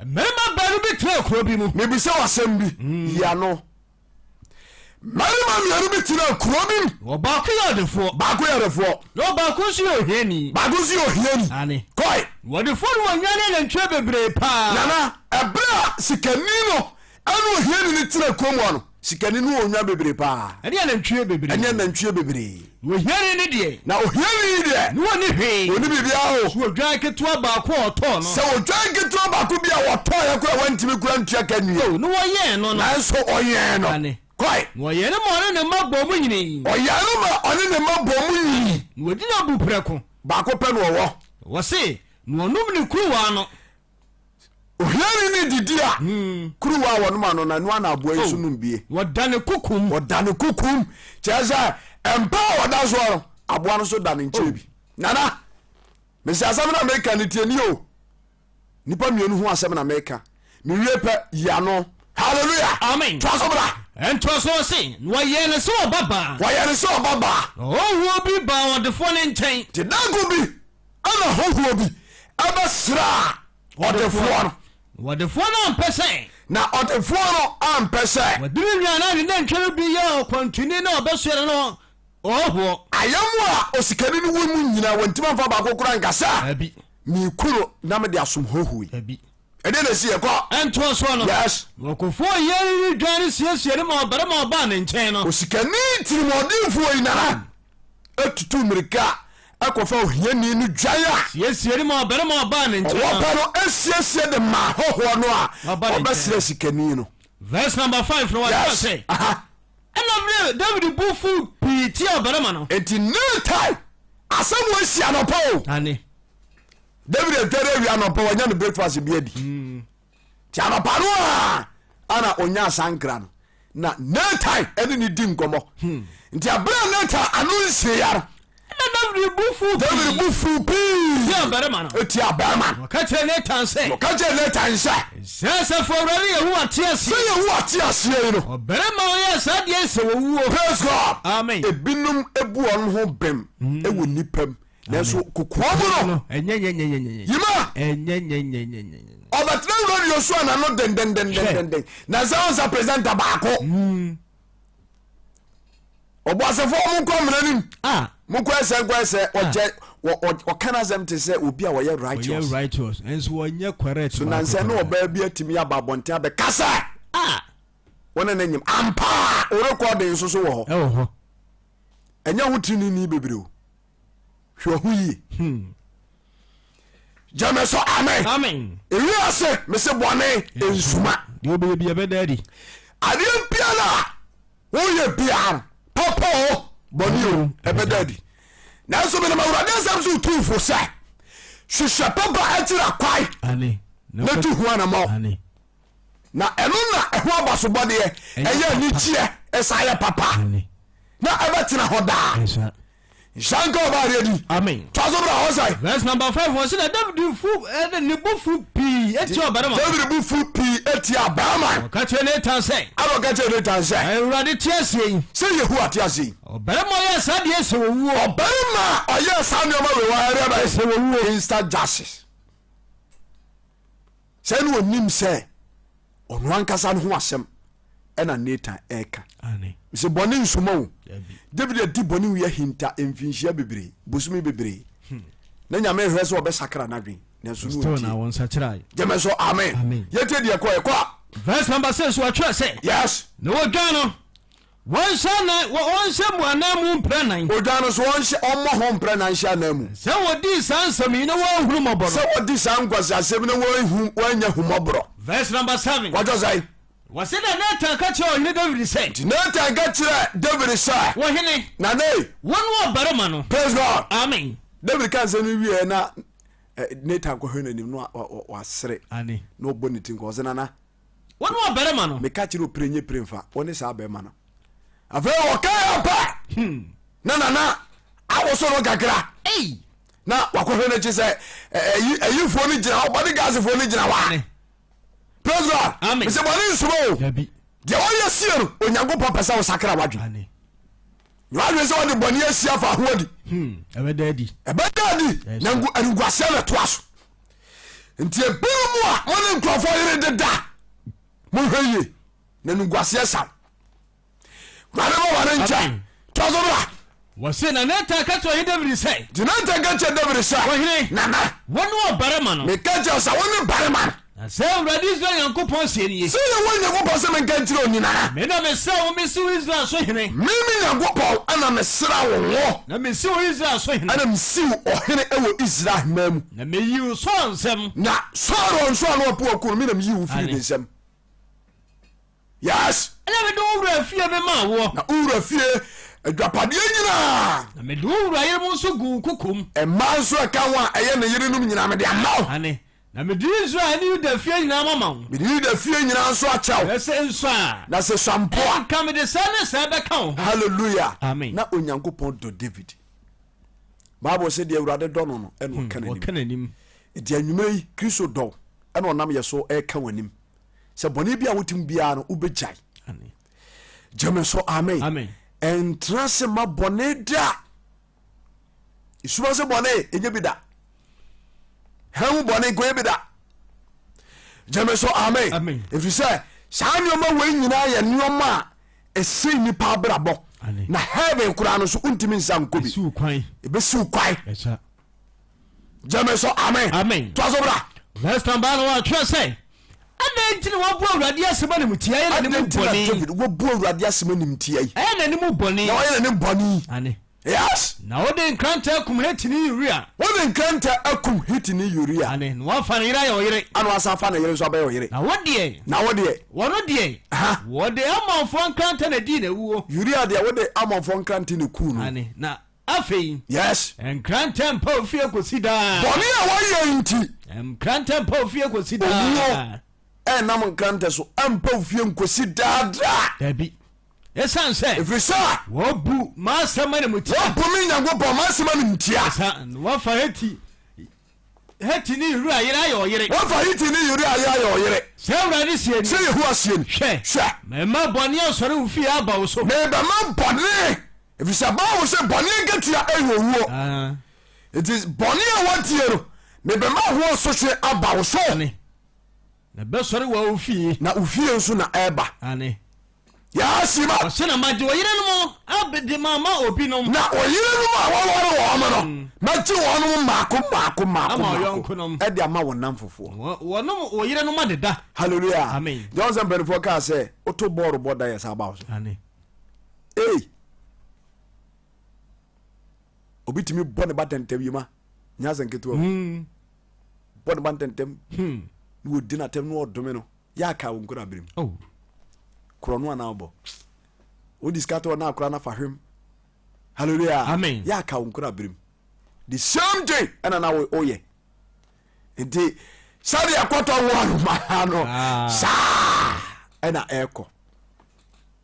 mmarima baanu bi tena kuro bi mu mebisa wasɛm bi mm. yiano mmarima mmienu bi tena kuro bi mu ɔbaako yɛ ɔdefoɔ baako yɛ ɔdefoɔ na ɔbaako nso yɛ ohiani baako nso yɛ ohiani ane kɔe ɔdefoɔ no wɔ nnwan ne anantwie bebree paa nana ɛberɛ a sikani no ɛne ohiani no tena kurom hɔ no Sikani no wɔ nnwan bebree paa. Ɛne anantwie bebree. Ɛne anantwie bebree. Na ohiani no deɛ. Na ohiani yi deɛ. Na ɔnni hwee. Ɔnni biribiara o. Sɛ odwan ketewa baako a ɔtɔɔ no. Sɛ odwan ketewa baako bi a wɔtɔeɛ koraa a wantumi koraa ntua ka nwie. O, na wɔyɛn no no. Nanso ɔyɛn no. Aane. Kɔe. Na ɔyɛn no ma ɔne ne mma bɔɔ mu nyinii. Ɔyɛn no ma ɔne ne mma bɔɔ mu nyinii. Na wɔdi no abu prɛko. Baako pɛ na ɔwɔ. Wɔse, na ɔnom ne kuruwa ano. Ohiani no didi a, kuruwa a wɔnom ano no, ɛno ara na aboa yi nso nom bie. Wɔda ne kokom. Wɔda ne kokom. Kyerɛ sɛ, mpa a wɔda soɔ no, aboa no nso da ne nkyɛn bi. Nana, mesi asɛm na meka no tie ni o. Nipa mmienu ho asɛm na meka. Mewie pɛ, yi ano. Hallelujah. Amen. Toa so bra. Ɛntoa so ɔse, na wɔyɛɛ no sɛ ɔbabaa. Wɔyɛɛ no sɛ ɔbabaa. Na ɔhɔhoɔ bi baa ɔdefoɔ no nkyɛn. Te danko bi Ɛnna hɔhoɔ bi bɛsraa ɔdefoɔ no. Na ɔdefoɔ no ampɛ sɛ. Na ɔdefoɔ no ampɛ sɛ. Wɔde ne nnwan anaa ne nantwie no bi yɛ ɔkwantuni na ɔbɛsoɛ no ɔhɔhoɔ. Ayammoa a osikani no wɔ mu nyinaa, wantumi amfa baako koraa anka sɛ. Dabi. Mereku no na mede asom hɔhoɔ yi. Dabi. Ɛdeɛn na ɛsi yɛ kɔ? Ɛntoa soɔ no. Yes. Na ɔkɔfoo ohiani no dwan no siesiee no maa ɔbarima a ɔbaa ne nkyɛn no. Osikani tirimuɔdenfoɔ yi, Nana. Tutu mmirika kɔfa ohiani no dwan a. Siesie no ma ɔbarima a ɔbaa ne nkyɛn Ɔwɔ no. pɛ no siesie de ma ahɔhoɔ no a Ɔba ne nkyɛn. ɔbɛsrɛ sikani no. Verse number 5 no wɔkyerɛ Yes. sɛ, Aha. Ɛnna Dawid bo fuw pii tiaa ɔbarima no. Enti Natan asɛm wɔ asi anɔpa o. Ane. David adware awie anɔpa wanya ne breakfast bi adi. Nti anɔpa no a ana ɔnya asankra no na Natan ɛne ne di nkɔmmɔ. Nti abere a Natan ano nsiea no Ɛnna Dawid bo fuw pii. David bo fuw pii. Tiaa ɔbarima no. Tia barima no. Ɔka kyerɛɛ Natan sɛ. Ɔka kyerɛɛ Natan sɛ. Sɛ asafo Awurade Yehowa te aseɛ. Sɛ Yehowa te aseɛ yi no. Ɔbarima a ɔyɛɛ saa adeɛ yi sɛ ɔwuo. Praise God. Amen. Ebinom bu wɔn ho bem wɔ nnipa mu. Nanso kokoa mu no. Yima. Ɔbɛtena radio so a n'ano dendendendenden. Na sɛ ɔnsa presenter baako. Ɔbɔasefo mo nkɔ mmara nim. Ah. Mo nkɔ ɛsɛ nkɔ ɛsɛ ɔkyɛ ɔka n'asɛm te sɛ obi a ɔyɛ righteous. Ɔyɛ righteous nso ɔnyɛ correct. So nansɛ ne ɔbaa bi atumi aba abɔnten abɛkasa. Ah. Wɔne ne nyim ampa o recording nso so wɔ hɔ. Ɛwɔ hɔ. Ɛnyɛ ho tirinini bebree o. Hwɛ ho yie. Hmm. Gyeme so amen. Amen. Ewiase mese bɔne nsuma. Deɛ ɔbɛyɛ bi ɛbɛda adi. Adeɛ biara a woyɛ biara no papa o bɔne o ɛbɛda adi. Nanso menam Awurade asɛm so tu fo sɛ hwehwɛ papa akyira kwae na tu ho anamɔ. Na ɛno na ɛho abasobɔdeɛ ɛyɛ anigyeɛ ɛsa yɛ papa na ɛbɛtena hɔ daa. Nhyira nka ɔba adeɛ di. Amen. Toa so bra hɔ sɛe. Verse number 5 wɔ se na David fu ɛde ne bo fu pii etia ɔbarima. David bo fu pii etia barima. Ɔka kyerɛ Nathan sɛ. Ɛna ɔka kyerɛ Nathan sɛ. Awurade te aseɛ yi. Sɛ Yehowa te aseɛ yi. Ɔbarima ɔyɛɛ saa deɛ sɛ owuo. Ɔbarima a ɔyɛɛ saa nneɛma wei wɔ ɛdeɛ bɛyɛ. Sɛ owuo. Instant justice. Sɛ ne onim sɛ ɔno ankasa no ho asɛm ɛna Nathan ɛka. Sɛ bɔne nsoma o. David adi bɔne wia hinta mfinhyia bebree, bosome bebree. Na Nyame hwɛ sɛ ɔbɛsakra n'adwen nanso ne ɔntie. Gyeme so amen. Yɛtie deɛ ɛkɔ ɛkɔ a. Verse number 6 wɔtwerɛ sɛ. Yes. Na wɔdwan no. Wɔnhyɛ anan, wɔ, wɔnhyɛ mu ananmu mprɛ nan. Odwan no so, wɔnhyɛ, ɔmmɔ ho mprɛ nan nhyɛ ananmu. Sɛ wɔdii saa nsɛm yi na wɔanhunu mmɔbɔ no. Sɛ wɔdi saa nkwaseasɛm yi na wɔanhu, wɔannya hummɔborɔ. Verse number 7. Wɔatwerɛ sɛn? Wɔse na Natan ka kyerɛɛ ɔhene Dawid sɛ. Nti Natan ka kyerɛɛ Dawid sɛ. Ɔhene. Nane. Wo ne ɔbarima no. Praise God. Amen. David ka nsɛm no wieɛ na eh, Natan kɔhwɛ n'anim na wasere. Ane. Na ɔbɔ ne ti nkɔ ɔsɛ nana. Wo ne ɔbarima no. Meka kyerɛ wo pire nye pire mfa wo ne saa bɛrima no. Afei wɔka yɛ pɛ hmm. na nana awoso no kakra na wakɔhwɛ no akyi sɛ ayifoɔ no gyina hɔ bodyguardsfoɔ no gyina hɔ a praise God mesɛ bɔne nsoma o deɛ wɔyɛ sie no Onyankopɔn pɛ sɛ wosakra wadwe na wadwe sɛ wɔde bɔne asi afa ho adi hmm, ɛbɛda adi na animguaseɛ na ɛtoa so nti ebinom mu a mo ne nkurɔfoɔ yere deda monhwɛ yie na animguaseɛ saw wurade ma wɔne nkyɛ toa so bra. Wɔse na Natan ka kyerɛ ɔhene Dawid sɛ. Nti Natan ka kyerɛ Dawid sɛ. Ɔhene. Nana. Wo ne ɔbarima no. Meka kyerɛ sɛ wo ne barima no. Na sɛ Awurade Israel Nyankopɔn seɛ nie. Sɛ Yehowa Nyankopɔn se menka nkyerɛ wo ni, Nana. Me na mesraa wo mesi wo Israel so hene. Me, me Nyankopɔn, na mesraa wo ngo. Na mesi wo Israel so hene. Ɛna mesi wo ɔhene wɔ Israel man mu. Na meyii wo Saul nsam. Na Saul nso a na ɔpo aku no, me na meyii wo firii ne nsam. Yes. Ɛna mede wo wura fie memaa woɔ. Na wo wura fie adwapadeɛ nyinaa. Na mede wo wura yerenom nso guu wo kokom. Mmaa nso ɛka ho a ɛyɛ ne yerenom nyinaa mede ama wo. Aane, na mede Israel ne Yuda fie nyinaa mama wo. Mede Yuda fie nyinaa nso akyɛ wo. Na sɛ nsua a. Na sɛ sua mpo a. Anka mede sɛɛ ne sɛɛ bɛka wo ho. Hallelujah. Amen. Na Onyankopɔn dɔ David. Bible sɛ deɛ Awurade dɔ no no ɛna ɔka n'anim. Ɔka n'anim. Nti anwummerɛ yi Kristo dɔ wo ɛna ɔnam yɛ so ɛreka w'anim sɛ bɔne bi a wotim biara no wobɛgyae. Gyeme so amen. Amen. Ɛntena se ma bɔne da. Esuma se bɔne ɛnyɛ bi da. Hɛn bɔne nkɔyɛ bi da. Gyeme so amen. Ɛfiri sɛ saa nneɛma wei nyinaa yɛ nneɛma a ɛsɛe nnipa abrabɔ na heaven koraa no so wontumi nsa nkɔ bi. Ɛbɛsiw kwan. Gyeme so amen. Amen. Toa so bra. Verse number no wɔatwerɛ sɛ adɛn nti na wabu awurade asɛm animtia yɛ n'anim bɔne. David wabu awurade asɛm animtia yi. Ɛyɛ n'anim bɔne. Na wayɛ n'anim bɔne. Ane. Yes. Na wode nkrantɛ akum Hetini Uria. Wode nkrantɛ akum Hetini Uria. Ane, na wafa ne yere ayɛ ɔyere. Ana wasan afa ne yere nso abɛyɛ ɔyere. Na wo deɛ. Na wo deɛ. Wɔno deɛ. Aha. Wɔde Amonfoɔ nkrantɛ na dii n'awuo. Uria deɛ wode Amonfoɔ nkrantɛ na kuu no. Ane, na afei. Yes. Nkrantɛ mpa ofie kɔsi daa. Bɔne a wayɛ nti. Nkrantɛ mpa ofie kɔsi daa. Owuo ɛnam nkrantɛ so ɛmpa ofie nkɔsi daa daa. Dabi. Esiane sɛ. Ɛfiri sɛ. Wɔabu m'asɛm animtia. Wɔabu me Nyankopɔn m'asɛm animtia. Ɛsa na wɔafa Heti, Hetini Uria yere ayɛ ɔyere. Wɔafa Hetini Uria yere ayɛ ɔyere. Sɛ Awurade seɛ ni. Sɛ Yehowa seɛ ni. Hwɛ. Hwɛ. Merema bɔne asɔre wo fie aba wo so. Merebɛma bɔne, ɛfiri sɛ Bible sɛ bɔne akatua yɛ owuo. Enti bɔne a woadie no, mebɛma ho asotwe aba wo so. Na ɛbɛsɔre wɔ wo fie. Na wo fie nso na ɛreba. Aane. Yaa Sima. Ɔse na magye ɔyerenom de mama obinom. Na ɔyerenom a wɔware wɔn no, mɛgye wɔnom mmaako mmaako mmaako Ama mmaako ɔyɔnkonom. de ama wɔn nnamfofoɔ. Wɔnom wo yerenom adeda. Hallelujah. Amen. Deɛ ɔsɛ mpanimfoɔ kaa sɛ woto bɔɔlo bɔ da yɛ saa ba wo so. Aane. Ei. Obi tumi bɔ ne ba tɛntɛm yi ma nyɛ asɛm ketewa o. Bɔ ne ba ntɛntɛm na wɔdi no atɛm na wɔdome no yɛ aka wo nkora berem oh. korɔ no anaa wobɔ wode sika tɔ na akora no afa hwem hallelujah amen yɛ aka wo nkora berem the same thing ɛna na woyɛ nti sɛdeɛ kɔtɔ wo anomaa no ah. saa ɛna ɛkɔ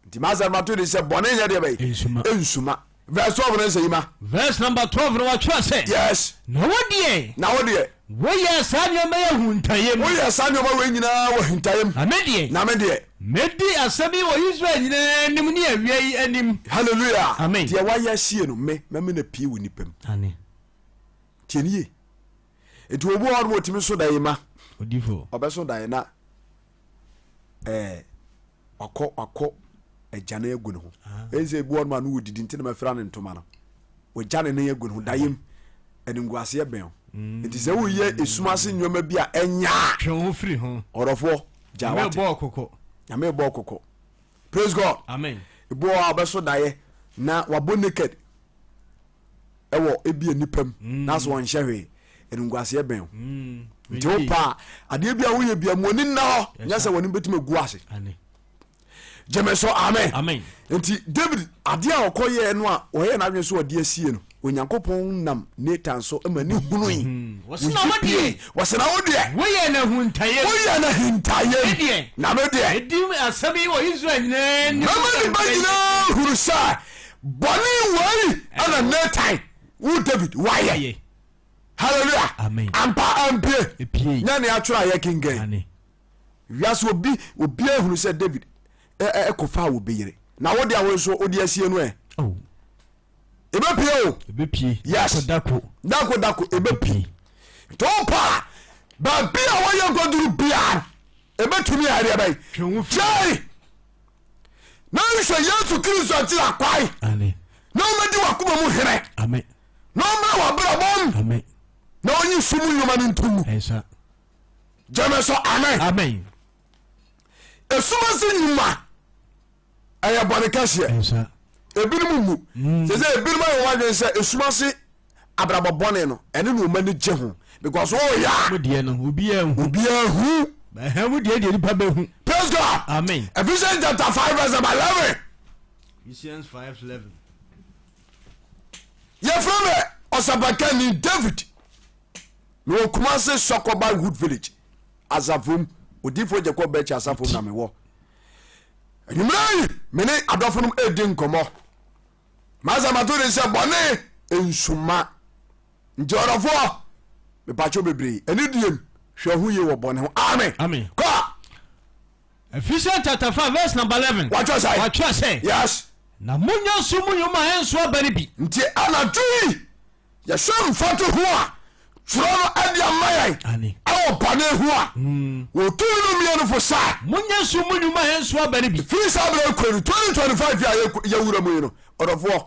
nti masɛm mato de sɛ bɔne nyɛ deɛ bɛyɛ ɛnsuma. Verse 12 no nsɛ yima. Verse number 12 no wɔatwerɛ sɛ. Yes. Na wo deɛ. Na wo deɛ. Woyɛɛ saa nneɛma yi ahuntayɛ mu. Woyɛɛ saa nneɛma wei nyinaa wɔ ahuntayɛ mu. Na me deɛ. Na me deɛ. Mɛdi asɛm yi wɔ Israel nyinaa anim ne awia yi anim. Hallelujah. Amen. Deɛ wayɛ asie no me mɛma no apue wɔ nipa mu. Amen. Tie ne yie. Nti obi wɔ hɔ nom otumi so daeɛ ma. Odifo. Ɔbɛso daeɛ na ɛɛ wakɔ wakɔ agyane agu ne ho. Ah. Ɛn sɛ ebi wɔ nom a no wɔdidi nti na mafira ne ntoma no. Wɔgya ne nan agu ne ho daeɛ mu. Animguaseɛ bɛn o. Mm. Nti sɛ woyɛ esum ase nneɛma bi a ɛnya a. Twe wo ho firi ho. Ɔdɔfoɔ gyaa Nyame wate. bɔɔ kɔkɔ. Nyame bɔɔ kɔkɔ. Praise God. Amen. Ebi wɔ hɔ a ɔbɛso daeɛ na wabɔ naked. ɛwɔ ebia nipa mu mm. na so wɔnhyɛ hwee animguaseɛ bɛn o mm. nti wo paa adeɛ bi a woyɛ bia mu ani nna hɔ nyɛ sɛ wɔne bɛtumi agu ase gyeme so amen nti David adeɛ a ɔkɔyɛɛ no a ɔyɛ n'adwene so ɔde asie no Onyankopɔn nam Nathan so ma ne hunui mm. wɔse na wo deɛ woyɛ no ahintayɛ woyɛ no ahintayɛ na me deɛ ɛdi asɛm yi wɔ Israel nyinaa mɛma nipa nyinaa hunu sɛ Bɔne wei ɛna Nathan wo David wayɛ. Hallelujah. Amen. Ampa ampie. Epie. Nyɛ nea atwerɛ a yɛkenkan. Wiase obi obi ahunu sɛ David ɛkɔfa a obi yere. Na wo deɛ wo nso wode asie no ɛ. Oh. Ebepie o. Ebepie. Yes. Dako dako. Dako ebepie. Nti wo pa baabi a wɔyɛ nkɔduru biara ebetumi ayɛ deɛ bɛyi. Kyɛe. Na nhwɛ Yesu Kristo akyiri akwae. Na ɔmmɛdi w'akoma mu hene. Na ɔmmra w'abrabɔ mu. Na ɔnyi sum nnwuma no nto mu. Gyeme so amen. Esum ase nnwuma ɛyɛ bɔne kɛseɛ. Ebinom mu mm. sɛ sɛ ebinom ayɛ wɔn adwene sɛ esum ase abrabɔ bɔne no ɛne na wɔn ani gye ho because wɔyɛ a. Mo deɛ no obiara hu. Obiara hu. Ɛhɛn mo deɛ deɛ nipa bɛ hu. Praise God. Amen. Ephesians chapter 5 verse number 11. Ephesians 5:11. Yɛfrɛ me ɔsɛmpakani David. Mewɔ Kumase Sɔkɔba Wood Village asafom odiifoɔ Jacob Bɛkyi asafom na mewɔ. Anwummerɛ yi me ne adɔfo nom ɛredi nkɔmmɔ. Masa mato de sɛ bɔne nsuma. Nti ɔdɔfoɔ mepatwo bebree ɛne diem hwɛ ho yie wɔ bɔne ho. Amen. Amen. Kɔ. Ephesians chapter 5 verse number 11. Watwerɛ sɛ. Watwerɛ sɛ. Yes. Na monya nso mu nnwuma a ɛnso aba no bi. Nti anadwo yi yɛhwɛ mfatoho a twerɛ no ade ama yɛn ɛwɔ bɔne ho a hmm. wɔtumi no mmienu fo sɛ monya nso mu nnwuma a ɛnso aba no bi. Firi saa berɛ kɔ no 2025 a yɛwura mu yi no ɔdɔfoɔ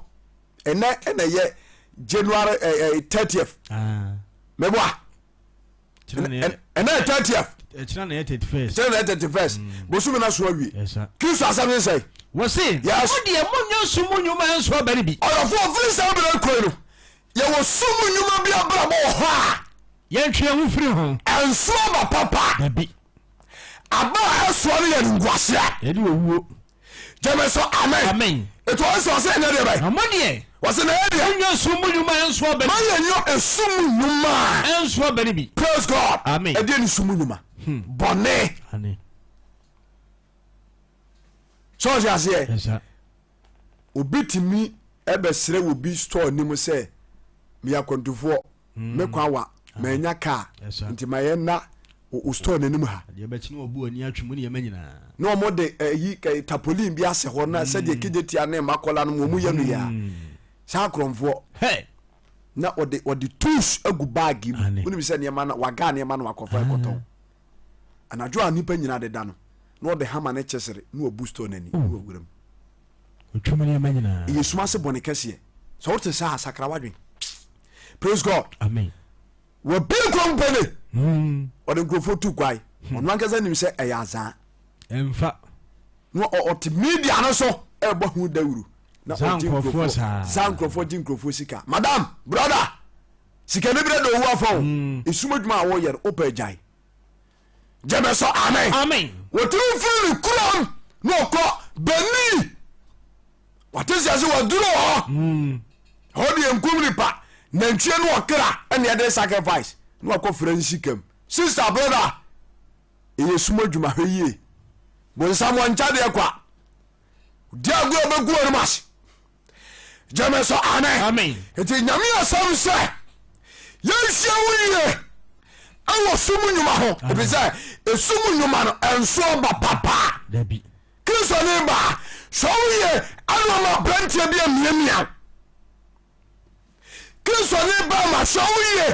ɛnɛ ɛna yɛ January 30th meboa ɛnɛ yɛ 30th ɛkyerɛ na yɛ 31st ɛkyerɛ na yɛ 31st bosome no so awie Kristo asɛm ne sɛ wɔse yes mo deɛ monyɛ sum mu nnwuma ɛnso aba no bi. Ɔdɔfoɔ firi saa berɛ kɔ no yɛwɔ sum mu nnwuma bi abrabɔ wɔ hɔ a yɛntwe yɛn ho firi ho. Ɛnso aba papa. Dabi. Aba a ɛsoɔ no yɛ animguaseɛ. Ɛne owuo. Gyeme so amen. Amen. Etu wɔn sɛ ɔsɛ ɛnyɛ deɛ bɛn. Na mo deɛ. Wɔsɛ na ɛyɛ deɛ. Monyɛ esum mu nnwuma ɛnso aba no bi. Mayɛ nyɔ esum mu nnwuma. Ɛnso aba no bi. Praise God. Amen. Ɛdeɛ ne sum mu nnwuma. Hmm. Bɔne. Amen. Sɛ ɔhyɛ aseɛ. Yes, sir. Obi tumi ɛbɛsrɛ wɔ bi store anim sɛ meyɛ akwantufoɔ hmm. me kwan wa manya kaa nti ma yɛn na o store n'anim ha. Na wɔn de ɛyi eh, tapolin bi asɛ hɔ na sɛdeɛ hmm. kegye tia ne mmakɔla no wɔn yɛ no yɛ a hmm. saa akorɔmfoɔ na wɔde wɔde tools agu baagi mu wonim sɛ nneɛma no waga nneɛma no wakɔfa ɛkɔtɔn anadwo a nipa nyinaa deda no na ɔde hama ne kyesere na wabu store n'ani na wawura mu. Otwam nneɛma nyinaa. Ɛyɛ sum ase bɔne kɛseɛ. Sɛ wote saa a sakra w'adwen. Praise God. Amen. Wabie company. Hmm. Ɔde nkurɔfoɔ tu kwae. Hmm. Ɔno ankasa nim sɛ ɛyɛ azaa. Ɛmfa. Na ɔte media no so ɛbɔ ho dawuro. Na ɔgye nkurɔfoɔ saa nkurɔfoɔ gye nkurɔfoɔ sika. Madam, brother, sika ne berɛ de owu afa o. Hmm. Esum adwuma a wɔyɛ no wopɛ agyae. Gyeme so amen. Amen. Wɔtumi firi ne kurom na ɔkɔ Benin. Wɔte sɛ sɛ wɔduru hɔ. Hmm. Hɔ deɛ nkum nipa nantwie ne ɔkra ɛne ɛde sacrifice na wakɔ fira nsikam. Sister brother ɛyɛ sum adwuma hwɛ yie. Bonsam wɔnkyɛ deɛ kwa. Di agorɔ bɛgu wɔn ase. Gyeme so amen. Amen. Nti Nyame asɛm sɛ yɛnhyia wo yie ɛwɔ sum nnwuma ho, ɛfiri sɛ ɛsum nnwuma no ɛnso aba papa. Dabi. Kristoni baa, sɛ wo yie ɛna ɔma aberanteɛ bi amiamia wo. Kristoni baa ma sɛ wo yie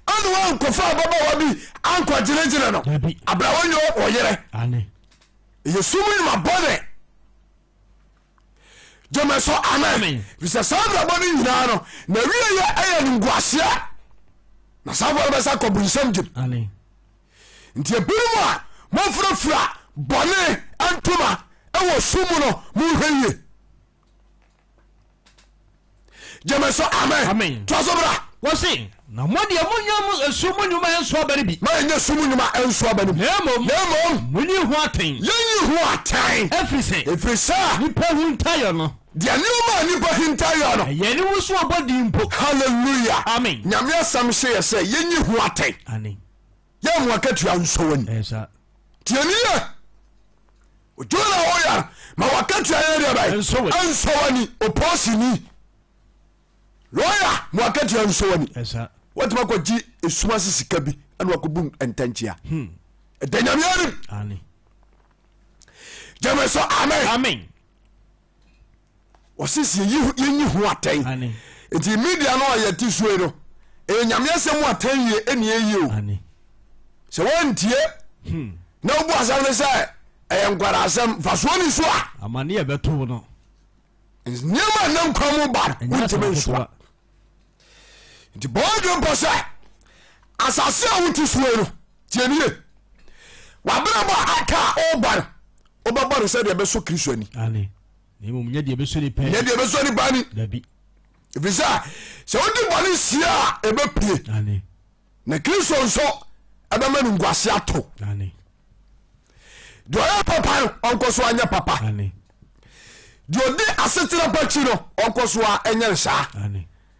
ɛna wankɔfa ababaawa bi ankɔgyinagyina no. Dabi. Abra wonyɛ ɔyere. Ane. Ɛyɛ sum nnwuma bɔne. Gyeme so amen. Fisɛ saa abrabɔ no nyinaa no na wieyɛ ɛyɛ nimguaseɛ na saa fɔ no bɛsa kɔ bonsam gyem. Nti ebinom a mofirafira bɔne ntoma ɛwɔ sum mu no monhwɛ yie. Gyeme so amen. Toa so bra. Wɔse, na mo deɛ monyɛ mo esum mu nnwuma nso aba no bi. Ma yɛnyɛ sum nnwuma nso aba no bi. Na mmom. Na mmom. Monyi ho atɛn. Yɛnyi ho atɛn. Ɛfiri sɛ. Ɛfiri sɛ. Nnipa hunta yɔ no. Deɛ nneɛma a nnipa hinta yɔ no. Ɛyɛ aniwu so ɔbɔ din mpo. Hallelujah. Amen. Nyame asɛm hyɛ yɛ sɛ yɛnyi ho atɛn. Amen. Yɛ mo akatua nsɔ w'ani. Ɛyɛ saa. Tie ne yie. Odwuma na woyɛ no ma wakatua yɛ deɛ bɛyɛ. Nsɔ w'ani. Nsɔ w'ani. Oposini. Lɔya ma wakatua nsɔ w'ani. Ɛyɛ saa. Watumi akɔgye esum ase sika bi ɛna wakɔbu ntɛnkyea. Ɛda Nyame anim. Amen. Gyeme so amen. Amen. Wɔse sɛ yɛnyi ho atɛn. Nti media no a yɛte sue no ɛyɛ Nyame asɛm mu atɛn yie ɛne ɛyie o. Sɛ woantie na wobu asɛm no sɛ ɛyɛ nkwara asɛm mfasoɔ ni so a. Amane yɛ bɛto no. Nneɛma a nam kwan mu ba no wontumi nsoa. Nti bɔ w'adwene mpo sɛ asase a wote sue no tie nie wabrabɔ a aka a ɔreba no wobɛbɔ no sɛdeɛ ɛbɛsɔ Kristo ani. Na mmom nyɛ deɛ ɛbɛsɔ nipa ani. Nyɛ deɛ ɛbɛsɔ nipa ani. Dabi. Ɛfiri sɛ sɛ wodi bɔne sie a ɛbɛpue. Na Kristo nso ɛbɛma no nguase ato. Deɛ ɔyɛ papa no ɔnkɔ so anyɛ papa. Deɛ ɔdi asetena pa akyi no ɔnkɔ so a ɛnyɛ no saa.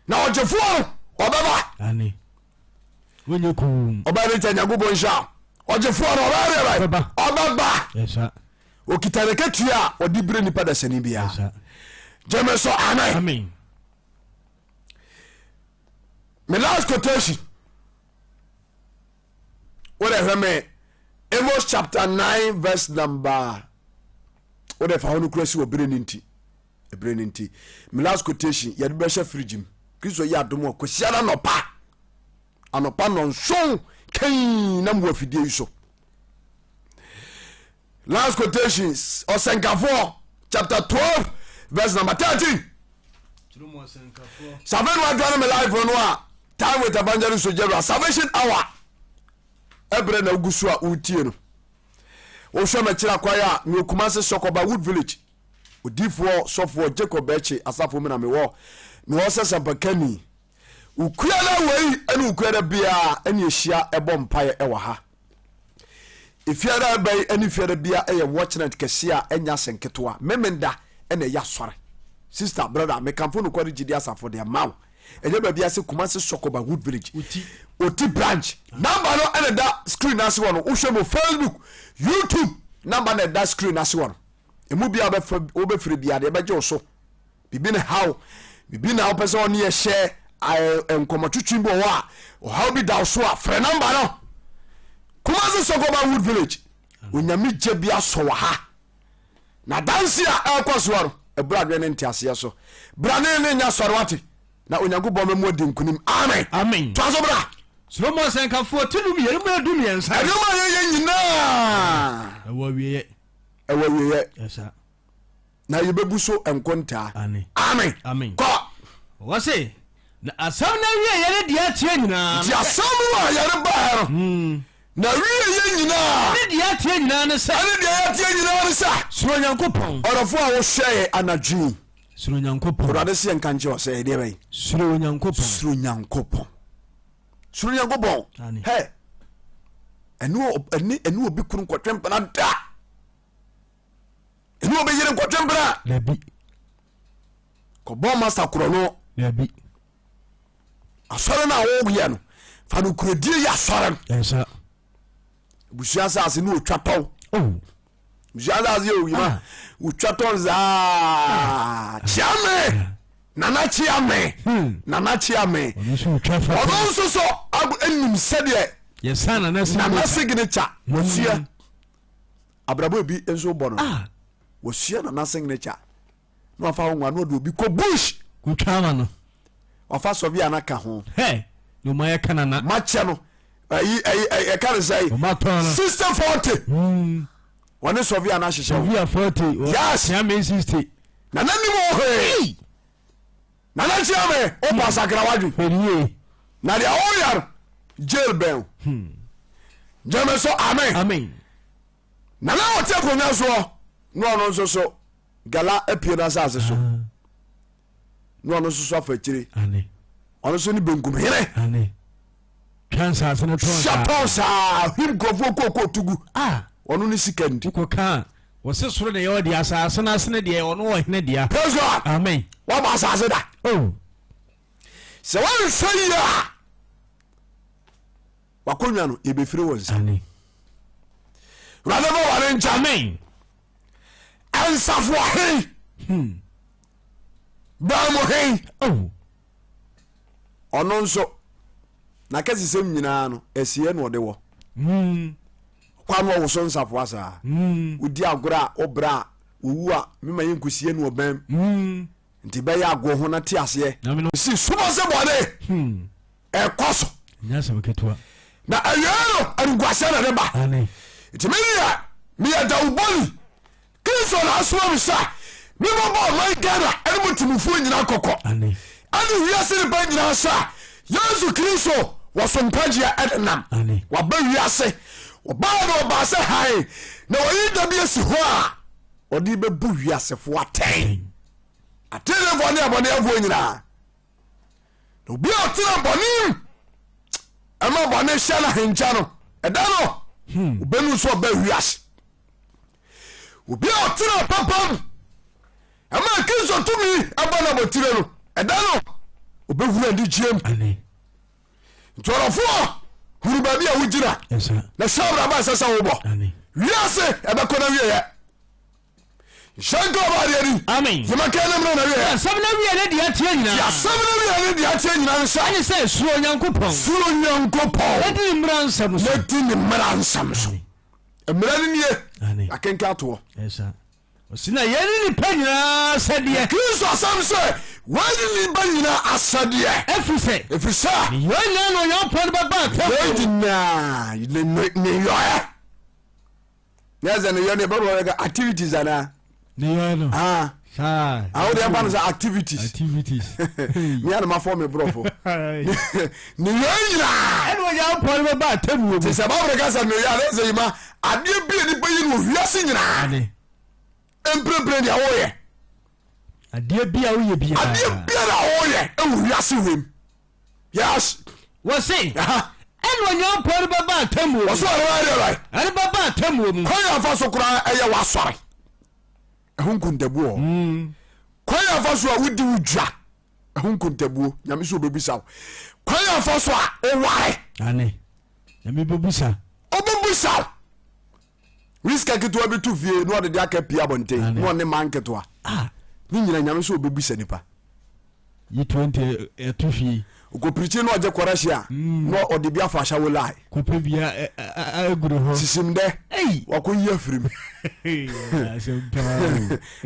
Na ɔgyefoɔ no ɔbɛba. Ɔbɛyɛ ne nkyɛn Nyankopɔn nhyira. Ɔgyefoɔ no ɔbɛyɛ deɛ ɔbɛba. Okita ne katua a ɔde bere nipa dasani biara. Gyeme so amen. Me last quotation. Wode hwɛ me Amos chapter 9 verse number wode fa hɔ no kura si wɔ bere no nti. Bere no nti. Me last quotation yɛde bɛhyɛ fridge mu. Kristo yɛ adom a kwasia no anɔpa. Anɔpa nɔnson kɛn na mowɔ afidie yi so. Last quotation Ɔsɛnkafoɔ chapter 12 verse number 13. Safei no adwane me life no a time with evangelist Ojewura salvation hour ɛbrɛ na wogu so a wotie no. Wohwɛ m'akyiri akwan a mewɔ Kumase Sɔkɔba Wood Village odifoɔ sɔfoɔ Jacob Bɛkye asafo mu na mewɔ mewɔ sɛ sɛmpakani. Wokua na wei ɛne wokua da biara ɛne ahyia ɛbɔ mpaeɛ ɛwɔ ha. Efiada ɛba yi ɛne fiada bia ɛyɛ watch night kɛseɛ a ɛnyɛ asɛ nketewa. Memenda ɛna ɛyɛ asɔre. Sister, brother, mekamfo nokware gyidi asafo de ama wo. Ɛnyɛ baabi ase Kumasi Sokoba Wood Village. Oti. Oti branch. Number no ɛna ɛda screen ase hɔ no. Wohwɛ mu Facebook, YouTube, number na ɛda screen ase hɔ no. Emu bia wobɛfrɛ bia deɛ ɛbɛgye wo so. Biribi na ɛha wo, biribi na wopɛ sɛ ɔne yɛ hyɛ nkɔmmɔtwetwe bi wɔ hɔ a, ɔhaw bi da wo so a, frɛ nɔmba no. Kumasi Sokoba Wood Village, onyame gya bi asɔ wɔ ha. Na danse a ɛrekɔ soɔ no, ɛboro adwene ne nteaseɛ so. Bra ne ne nya sɔre wate, na Onyankopɔn bɛmu adi nkonim. Amen. Amen. Toa so bra. Solomon Sɛnkafoɔ ti du mmienu mu 13. Ɛnneɛma a yɛyɛ nyinaa. Ɛwɔ awieɛ. Ɛwɔ awieɛ. Ɛsa. Na yɛbɛbu so nkontaa. Amen. Amen. Kɔ. Wɔse, na asɛm no awieeɛ ne deɛ ateɛ nyinaa. Nti asɛm no a yɛde baeɛ no, na awieeɛ nyinaa. Ne deɛ ateɛ nyinaa ne sɛ. Ɛne deɛ yɛateɛ nyinaa ne sɛ. Suro Onyankopɔn. Ɔdɔfoɔ a wohwɛ yɛn anadwo yi. Suro Onyankopɔn. Awurade se yɛnka nkyerɛ wo sɛ ɛdeɛ bɛn? Suro Onyankopɔn. Suro Nyankopɔn. Suro Nyankopɔn. Hɛ, ɛne ɛne obi kunu nkɔtwe mpena da. Ɛne obi yere nkɔtwe mpena. Dabi. Kɔbɔ masa korɔ no. Dabi. Asɔre no a woyɛ no, fa no kuredie yɛ asɔre no. Ɛnsa. Abusua asase ne otwa tɔn. Oh. Abusua asase yɛ oyima. Ah. Otwa tɔn zaa. Kyia me. Nana Kyeame Hmm. Nana Kyeame Ɔno nso retwa fa. Ɔno nso so anim sɛdeɛ Yɛsan Nana signature. Nana signature wɔsua abrabɔ ebi nso bɔ no. Ah. Wɔsua Nana signature na wafa ho nwa na ɔde obi kɔ bush. Kotwa ama no. Wafa sɔbi a n'aka ho. Hɛ na ɔma yɛ ka Nana. Makyɛ no ɛyi ɛyi ɛyi ɛka ne sɛ. Ɔma tɔn no. 60-40. Wɔne sɔbi a n'ahyehyɛ ho. Sɔbi a 40. Yes. Kyeame 60. Nana nim wo hwee. Nana kyia me wo pa sakra wadwen. Hwɛ Na deɛ woyɛ no jail bɛn o. Gyeme so amen. Amen. Nana ɔte akonnwa soɔ na ɔno nso so gala apue no asase so. Na ɔno nso so afa akyire. Ɔno nso ne benkum hene. Twa nsase no tɔn saa. Hyɛ tɔn saa hwim nkurɔfoɔ kookoo tugu. Ah. Ɔno ne sika nti. Wokɔ kaa wɔse soro na ɛyɛ ɔde asase no ase no deɛ ɔno ɔhene dea. Praise God. Amen. Wabɔ asase da. Oh. Sɛ wɔnhwɛ yie a wakonnwa no yɛbɛfiri wo nsa. Wurade ma wɔne nkyɛ. Amen. Ɛnsafo ahen. Baa mu hen. Oh. Ɔno nso n'akɛsesɛm nyinaa no ɛsiɛ na ɔde wɔ. Kwa no ɔwoso nsafoa saa. Wodi agorɔ a wobra a wowu a mema yɛ nkosie no ɔbɛn. Nti bɛyɛ agoɔ ho na te aseɛ. Si soma sɛ bɔne ɛkɔ so. Na awiei no animguaseɛ na ɛde ba. Nti me deɛ meyɛ dawubɔni Kristo na asoma me sɛ memmɛbɔ ɔman Ghana ne mo ntemmufoɔ nyinaa kɔkɔ ɛne wiase nipa nyinaa sɛ Yesu Kristo wɔ so nkwagyeɛ ɛde nam. Waba wiase, ɔbaa na ɔbaa sɛ hann, na wayi da bi asi hɔ a ɔde bɛbu wiasefoɔ atɛn, ateneneefoɔ ne abɔneɛfoɔ nyinaa. Na obi a ɔtena bɔne mu ɛma bɔne hyɛ no ahenkyɛ no, ɛda no obɛnu nso ɔba wiase. Obi a ɔtena papa mu ɛma Kristo tumi ɛbɔ no abɔtire no, ɛda no ɔbɛhunu anigyeɛ mu. Nti ɔdɔfoɔ, hunu baabi a wogyina na hyɛ abrabɔ a ɛsɛ sɛ wobɔ. Wiase ɛbɛkɔ no awieɛ. Nhyɛ nka ɔba adeɛ ni. Amen. Yɛma kɛn ne mmerɛ na wieɛ. Asɛm no awie ne deɛ ateɛ nyinaa. Deɛ asɛm no awie ne deɛ ateɛ nyinaa ne sɛ. Ɛne sɛ suro Onyankopɔn. Suro Onyankopɔn. Na di ne mmara nsɛm so. Na di ne mmara nsɛm so. Mmara no nie. Akenka atoɔ. Ɔsi na yɛn ne nipa nyinaa asɛdeɛ. Kristo asɛm sɛ wɔn ne nipa nyinaa asɛdeɛ. Ɛfiri sɛ. Ɛfiri sɛ. Ne yɔɛ nyinaa na Onyankopɔn de bɛba atemmuo. Yɛn nyinaa ne yɔɛ. Na ɛsɛ ne yɔɛ no yɛbɛbɔ bɛka activities anaa. Ne yɔɛ no. Ah. Saa. Awo deɛ ɛmfa no sɛ activities. Activities. Mi anam afɔ mi borɔfo. Ne yɔɛ nyinaa. Ɛna Onyankopɔn de bɛba atemmuo mu. Te sɛ Bible ka sɛ ne yɔɛ a sɛ yima adeɛ bi a nipa yi no wɔ wiase nyinaa. Ane. Mprempren deɛ woyɛ. Adeɛ bi a woyɛ biara. Adeɛ biara a woyɛ ɛwɔ wiase wei Yes. Wɔse, ɛna Onyankopɔn de bɛba atemmuo mu. Wɔse ɔde bɛyɛ deɛ bɛn? Ɛde bɛba atemmuo mu. Kwan a fa so koraa ɛyɛ w'asɔre ɛho nkontabuo wɔ hɔ. Kwan a fa so a wodi wo dwa ɛho nkontabuo nyame so obɛbisa wo. Kwan a fa so a woware. Ane nyame bɛbisa. Ɔbɛbisa wo. Wiska ketewa bi to fie na ɔde de aka pie abɔnten na ɔne ma nketewa. Ah. Ne nyina nyame so ɔbɛbisa nipa. Yi 20 ɛto fie. Ɔkɔpirikyi na ɔgye kɔrɛhye a na ɔde bi afa ahyɛ wo lie. Kɔpɛ bi agu ne hɔ. Sisim dɛ wakɔyi afiri mu.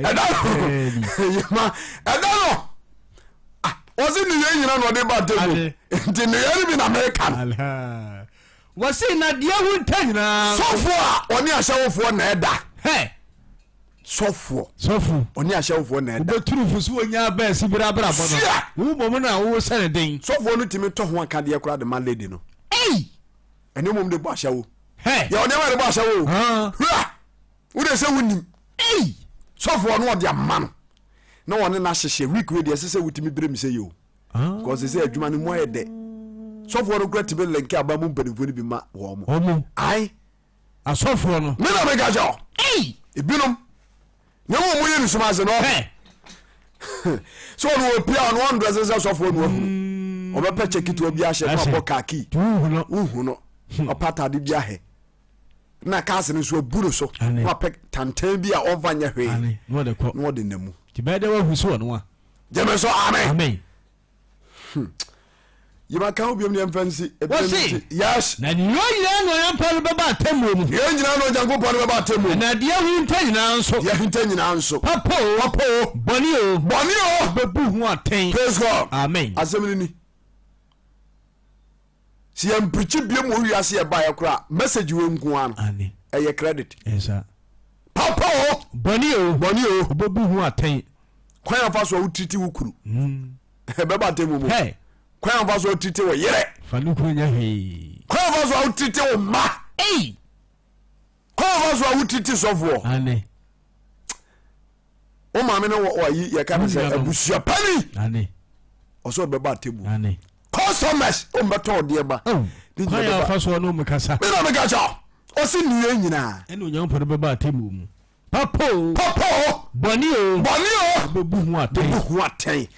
Ɛda no yɛma ɛda no ɔse nneyɛɛ nyina na ɔde ba ntamu nti nneyɛɛ no bi na meka no. Wɔse na deɛ ahunta nyinaa. Sɔfoɔ a ɔne ahyɛwofoɔ na ɛda. Sɔfoɔ. Sɔfo. Ɔne ahyɛwofoɔ na ɛda. Wobɛturu fo so wɔnya abɛɛ sibiri abrabɔ no. Sia. Wo mmom na wo sɛ ne den. Sɔfoɔ no tumi tɔ ho akadeɛ koraa de ma lady no. Ei! Ɛne mmom de bɔ ahyɛwo. Hɛ! Yɛ ɔnneɛma de bɔ ahyɛwo o. Hwɛ! Wo de sɛ wonim. Ei! Sɔfoɔ no ɔde ama no. Na ɔne no ahyehyɛ week wei deɛ ɛsɛ sɛ wotumi brɛ mi sɛ yɛ o. Because sɛ adwuma no mu ayɛ dɛ. Sɔfoɔ no kora tumi lenke aba mu mpanimfoɔ no bi ma wɔn. Wɔn. Ae. Asɔfoɔ no. Me na meka kyɛ wo. Ei! Ebinom. Na mmom wɔyɛ ne sum ase no. Hɛ! Sɛ ɔno ɔpia ɔno ɔndrɛse sɛ sɔfoɔ no wahunu. Ɔbɛpɛ kyɛ ketewa bi ahyɛ na wabɔ kaki. Wohu no. Wohu no. Ɔpɛ atade bi ahɛ. Na kaase no nso abu no so. Na wapɛ tantan bi a ɔmfa nyɛ hwee. Na ɔde kɔ. Na ɔde nam mu. Nti bɛyɛ dɛ wahu sɛ ɔno a. Gyeme so amen. Amen. Yima ka ho biom ne yɛmfa nsi. Wɔse, Yes. Na nea ɔnyinaa na Onyankopɔn no bɛba atemmuo mu. Nea ɔnyinaa na Onyankopɔn no bɛba atemmuo mu. Na deɛ ahunta nyinaa nso. Deɛ ahunta nyinaa nso. Papa o. Papa o. Bɔne o. Bɔne o. Ɔbɛbu ho atɛn. Praise God. Amen. Asɛm no ni. Sɛ yɛn pirikyi bie mu wiase yɛ baeɛ koraa message wei nko ara no ɛyɛ credit. Papa o. Bɔne o. Bɔne o. Ɔbɛbu ho atɛn. Kwan afa so a wotiriti wo kunu. Hmm. Ɛbɛba atɛn mu. Kwan afa so a wotiriti wo yere. Fa no kunu nyɛ hwee. Kwan afa so a wotiriti wo mma. Ei. Kwan afa so a wotiriti sɔfoɔ. Ane. Wo maame no wɔ ayi yɛka no sɛ abusua pani. Ɔsɛ ɔde bɛba atɛn mu. Customers ɔmbɛtɔ ɔdeɛ ba. Oh, kwan a ɔfa soɔ no mu kasa. Mi na mi ka kyɛw. Ɔsi nnua nyinaa. Ɛna Onyankopɔn no bɛba atemmuo mu. Papa o. Papa o. Bɔne o. Bɔne o. Ɔbɛbu ho atɛn. Bɛbu ho atɛn.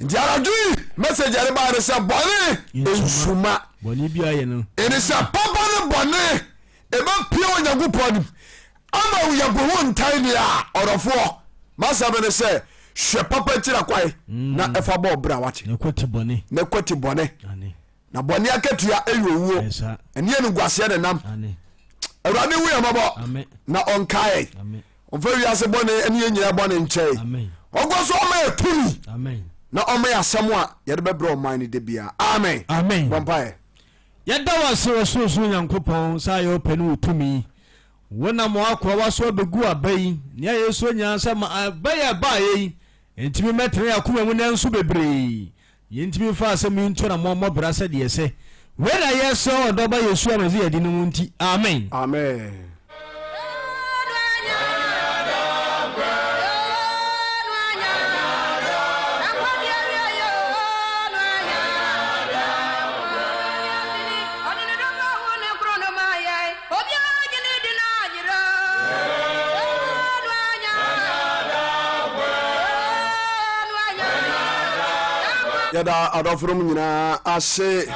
Nti anadwo yi message yɛde baa ne sɛ bɔne nsuma. Bɔne bi ayɛ no. Ɛne sɛ papa ne bɔne ɛbɛpie Onyankopɔn anim ama yɛbu ho ntan deɛ a ɔdɔfoɔ masɛm ne sɛ hwɛ papa kyira kwae na mm. ɛfa bɔɔ bra wate. Na kwati bɔne. Na kwati bɔne. Na bɔne akatua ɛyɛ owuo. Ɛne animguaseɛ ne nam. Awurade hu yɛn mmɔbɔ na ɔnkae yɛn. Ɔmfa wiase bɔne ne yɛn nyinaa bɔne nkyɛ yɛn. Ɔnkɔ so ɔma yɛ tumi na ɔma yɛ asɛm a yɛde bɛbrɛ ɔman no da biara. Amen. Amen. Bɔ mpaeɛ. Yɛda wo ase Ɔsorosoro Nyankopɔn sɛ ayɛ wo pɛ ne wo tumi. Wonam w'akoa w'aso abɛgu aba yi. Nea yɛsua nyinaa sɛ ma aba yi a ɛbaeɛ yi ntumi mmɛtena yɛn akoma mu nnɛ nso bebree. Yɛntumi mfa asɛm yi nto anammɔn mmɔ bra sɛdeɛ ɛsɛ. Wei na yɛsrɛ wɔ Dɔba Yesua Mesia din no mu nti, amen. Amen. Yɛda adɔfonom nyinaa ase.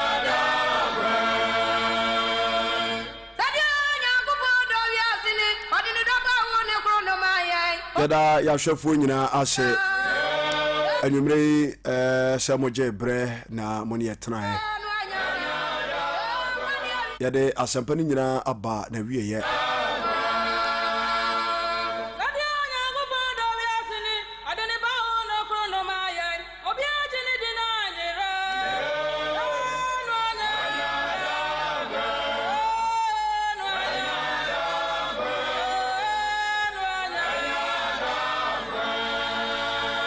Yɛda yɛahwɛfoɔ nyinaa ase anwummerɛ yi eh, sɛ mogye berɛ na mo ne yɛtenaeɛ. Yɛde asɛmpa no nyinaa aba n'awieɛ.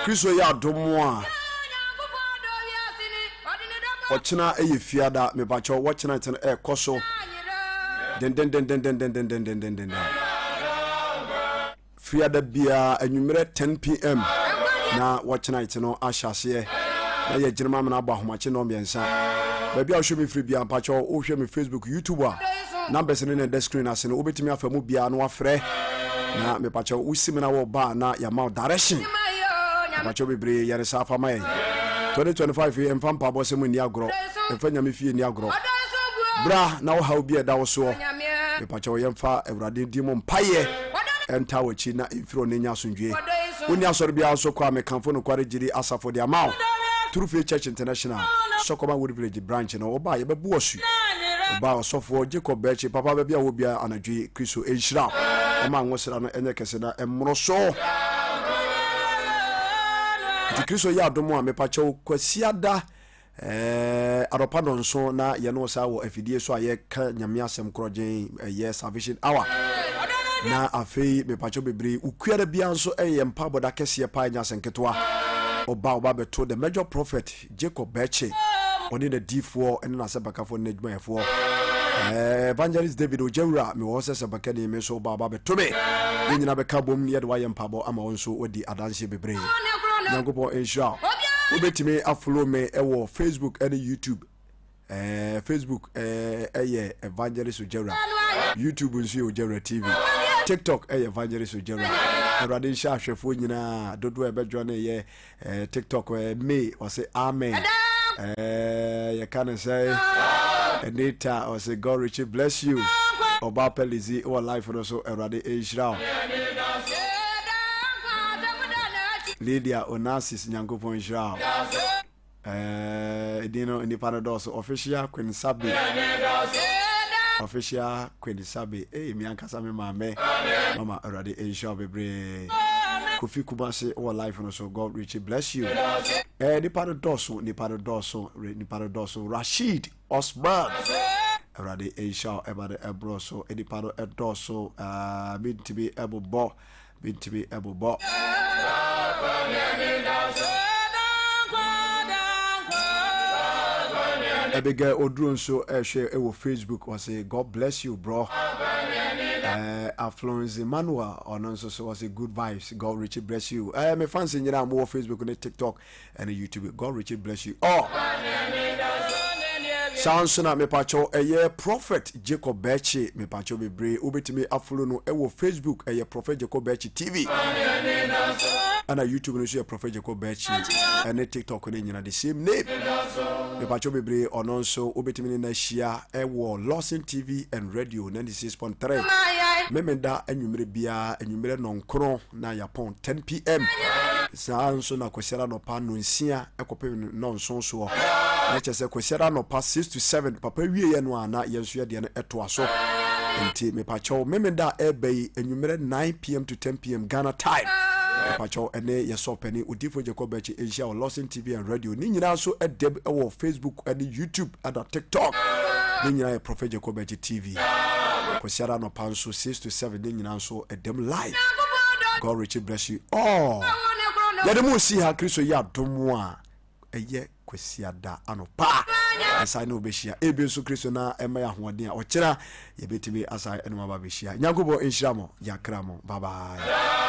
Kristo yɛ adom a ɔkyena yɛ fiada mepakyɛw wɔkyena tena ɛkɔ so dendendendendendendendendenden Fiada biara anwummerɛ 10 pm na Watch Night no ahyɛ aseɛ na yɛ gyina ma amena abɔ ahomakye nnɔn mmiɛnsa. Baabi a wohwɛ me firi biara mpakyɛw wohwɛ me Facebook, YouTube a numbers no na ɛda screen ase no wobɛtumi afa mu biara na wafrɛ na mepakyɛw wosi me na wɔba a na yɛama wo direction. Mepakyɛw bebree yɛne saa fa ma yɛn. 2025 yi ɛmfa mpaabɔ sɛm nni agorɔ, ɛmfa nyame fie nni agorɔ. Bra na wo haw bi a ɛda wo soɔ mepakyɛw yɛmfa Awurade din mu mpaeɛ ntaa w'akyi na mfiri ɔno nya asomdwoe. Wonni asɔre biara nso kɔ a mekamfo Nokware Gyidi Asafo de ama wo. True Faith Church International, Sɔkɔma Wood Village Branch no, woba a yɛbɛbo wo asu. Woba a Ɔsɔfoɔ Jacob Bɛɛkye, papa baabi a wɔ biara anadwo yi, Kristo nhyira wo. Ɔma ngosra no nyɛ kɛse na ɛmmoro so. Nti Kristo yɛ adom a, mepakyɛw Kwasiada Ɛɛ anɔpa nɔnson na yɛne wo saa wɔ afidie so a yɛka Nyame asɛm korɔgyen ɛyɛ Salvation Hour. Na afei mepakyɛw bebree Wukuada biara nso ɛyɛ yɛn mpaebɔ da kɛseɛ paa ɛnyɛ asɛm ketewa. Ɔba ɔba bɛto the major prophet Jacob Bɛkye ɔne n'adiifoɔ ne n'asɛmpakafoɔ ne n'adwumayɛfoɔ. Ɛɛ Evangelist David Ogyawura mewɔ hɔ sɛ sɛmpakani me nso ɔba ɔba bɛto me. Yɛn nyinaa bɛka bom ne yɛde wayɛ mpaebɔ ama wo nso wadi adanseɛ bebree. Nyankopɔn nhyira wo. Wobɛtumi afollow me wɔ Facebook ne YouTube. Eh, Facebook eh, ɛyɛ Evangelist Ojawura. YouTube nso yɛ Ojawura TV. TikTok ɛyɛ Evangelist Ojawura. Awurade nhyɛ ahwɛfoɔ nyinaa dodoɔ a ɛbɛdwa no yɛ eh, TikTok eh, May ɔse Amen. Eh, yɛka no sɛ Anita ɔse God richly bless you. Ɔbaa pɛ Lizzy wɔ life no so Awurade nhyira wo. Lydia Onassis Nyankopɔn nhyira wo. Ɛɛ din no nipa no dɔɔso. Official Queen Sabe. Official Queen Sabe. Ee mi ankasa me maame. Mama Awurade nhyira wo bebree. Kofi Kumasi wɔ life no so. God richly bless you. Ɛɛ nipa no dɔɔso, nipa no dɔɔso, nipa no dɔɔso. Rashid Osman. Awurade nhyira wo ɛma no ɛborɔ so. Nipa no ɛdɔɔso. Ɛɛ mentumi ɛbobɔ. Mentumi ɛbobɔ. Abigail Oduro nso ɛhwɛ ɛwɔ Facebook ɔse God bless you bro. Uh, Aflons Emmanuel ɔno nso so ɔse good vibes God richly bless you. Uh, me fans nyinaa mo wɔ Facebook ne TikTok ɛne YouTube God richly bless you all. Saa nso na mepakyɛw ɛyɛ Prophet Jacob Bɛkye mepakyɛw bebree wobɛtumi afolo no ɛwɔ Facebook ɛyɛ Prophet Jacob Bɛkye TV ɛna YouTube no nso yɛ Prophet Jacob Bɛkye ɛne TikTok no nyina the same name mepakyɛw bebree ɔno nso wobɛtumi ne no ahyia ɛwɔ Lawson TV and Radio 96.3 Memenda anwummerɛ biara anwummerɛ nɔnkron na yɛapɔn 10 pm saa nso na Kwasiada anɔpa nnɔnsia kɔpem nnɔnson soɔ na kyerɛ sɛ Kwasiada anɔpa 6 to 7 papa wieɛ no a na yɛn nso yɛdeɛ no ɛtoa so nti mepakyɛw Memenda a ɛreba yi anwummerɛ 9 pm to 10 pm Ghana time mepakyɛw ɛne yɛsɔ panin Odifo Jacob Bɛkye nhyia wɔ Lawson TV and Radio ne nyinaa nso ɛdɛm ɛwɔ Facebook ɛne YouTube ɛna TikTok ne nyinaa yɛ Prophet Jacob Bɛkye TV Kwasiada anɔpa nso 6 to 7 ne nyinaa nso ɛdɛm live God richly bless you all yɛde mu si ha Kristo yɛ adom a ɛyɛ Kwasiada anɔpa ɛsan ne wobɛhyia ebi nso Kristo na ɛma yɛ ahoɔden a ɔkyena yɛbɛtumi asan ɛne aba bɛhyia Nyankopɔn nhyira mo yɛakra mo bye bye.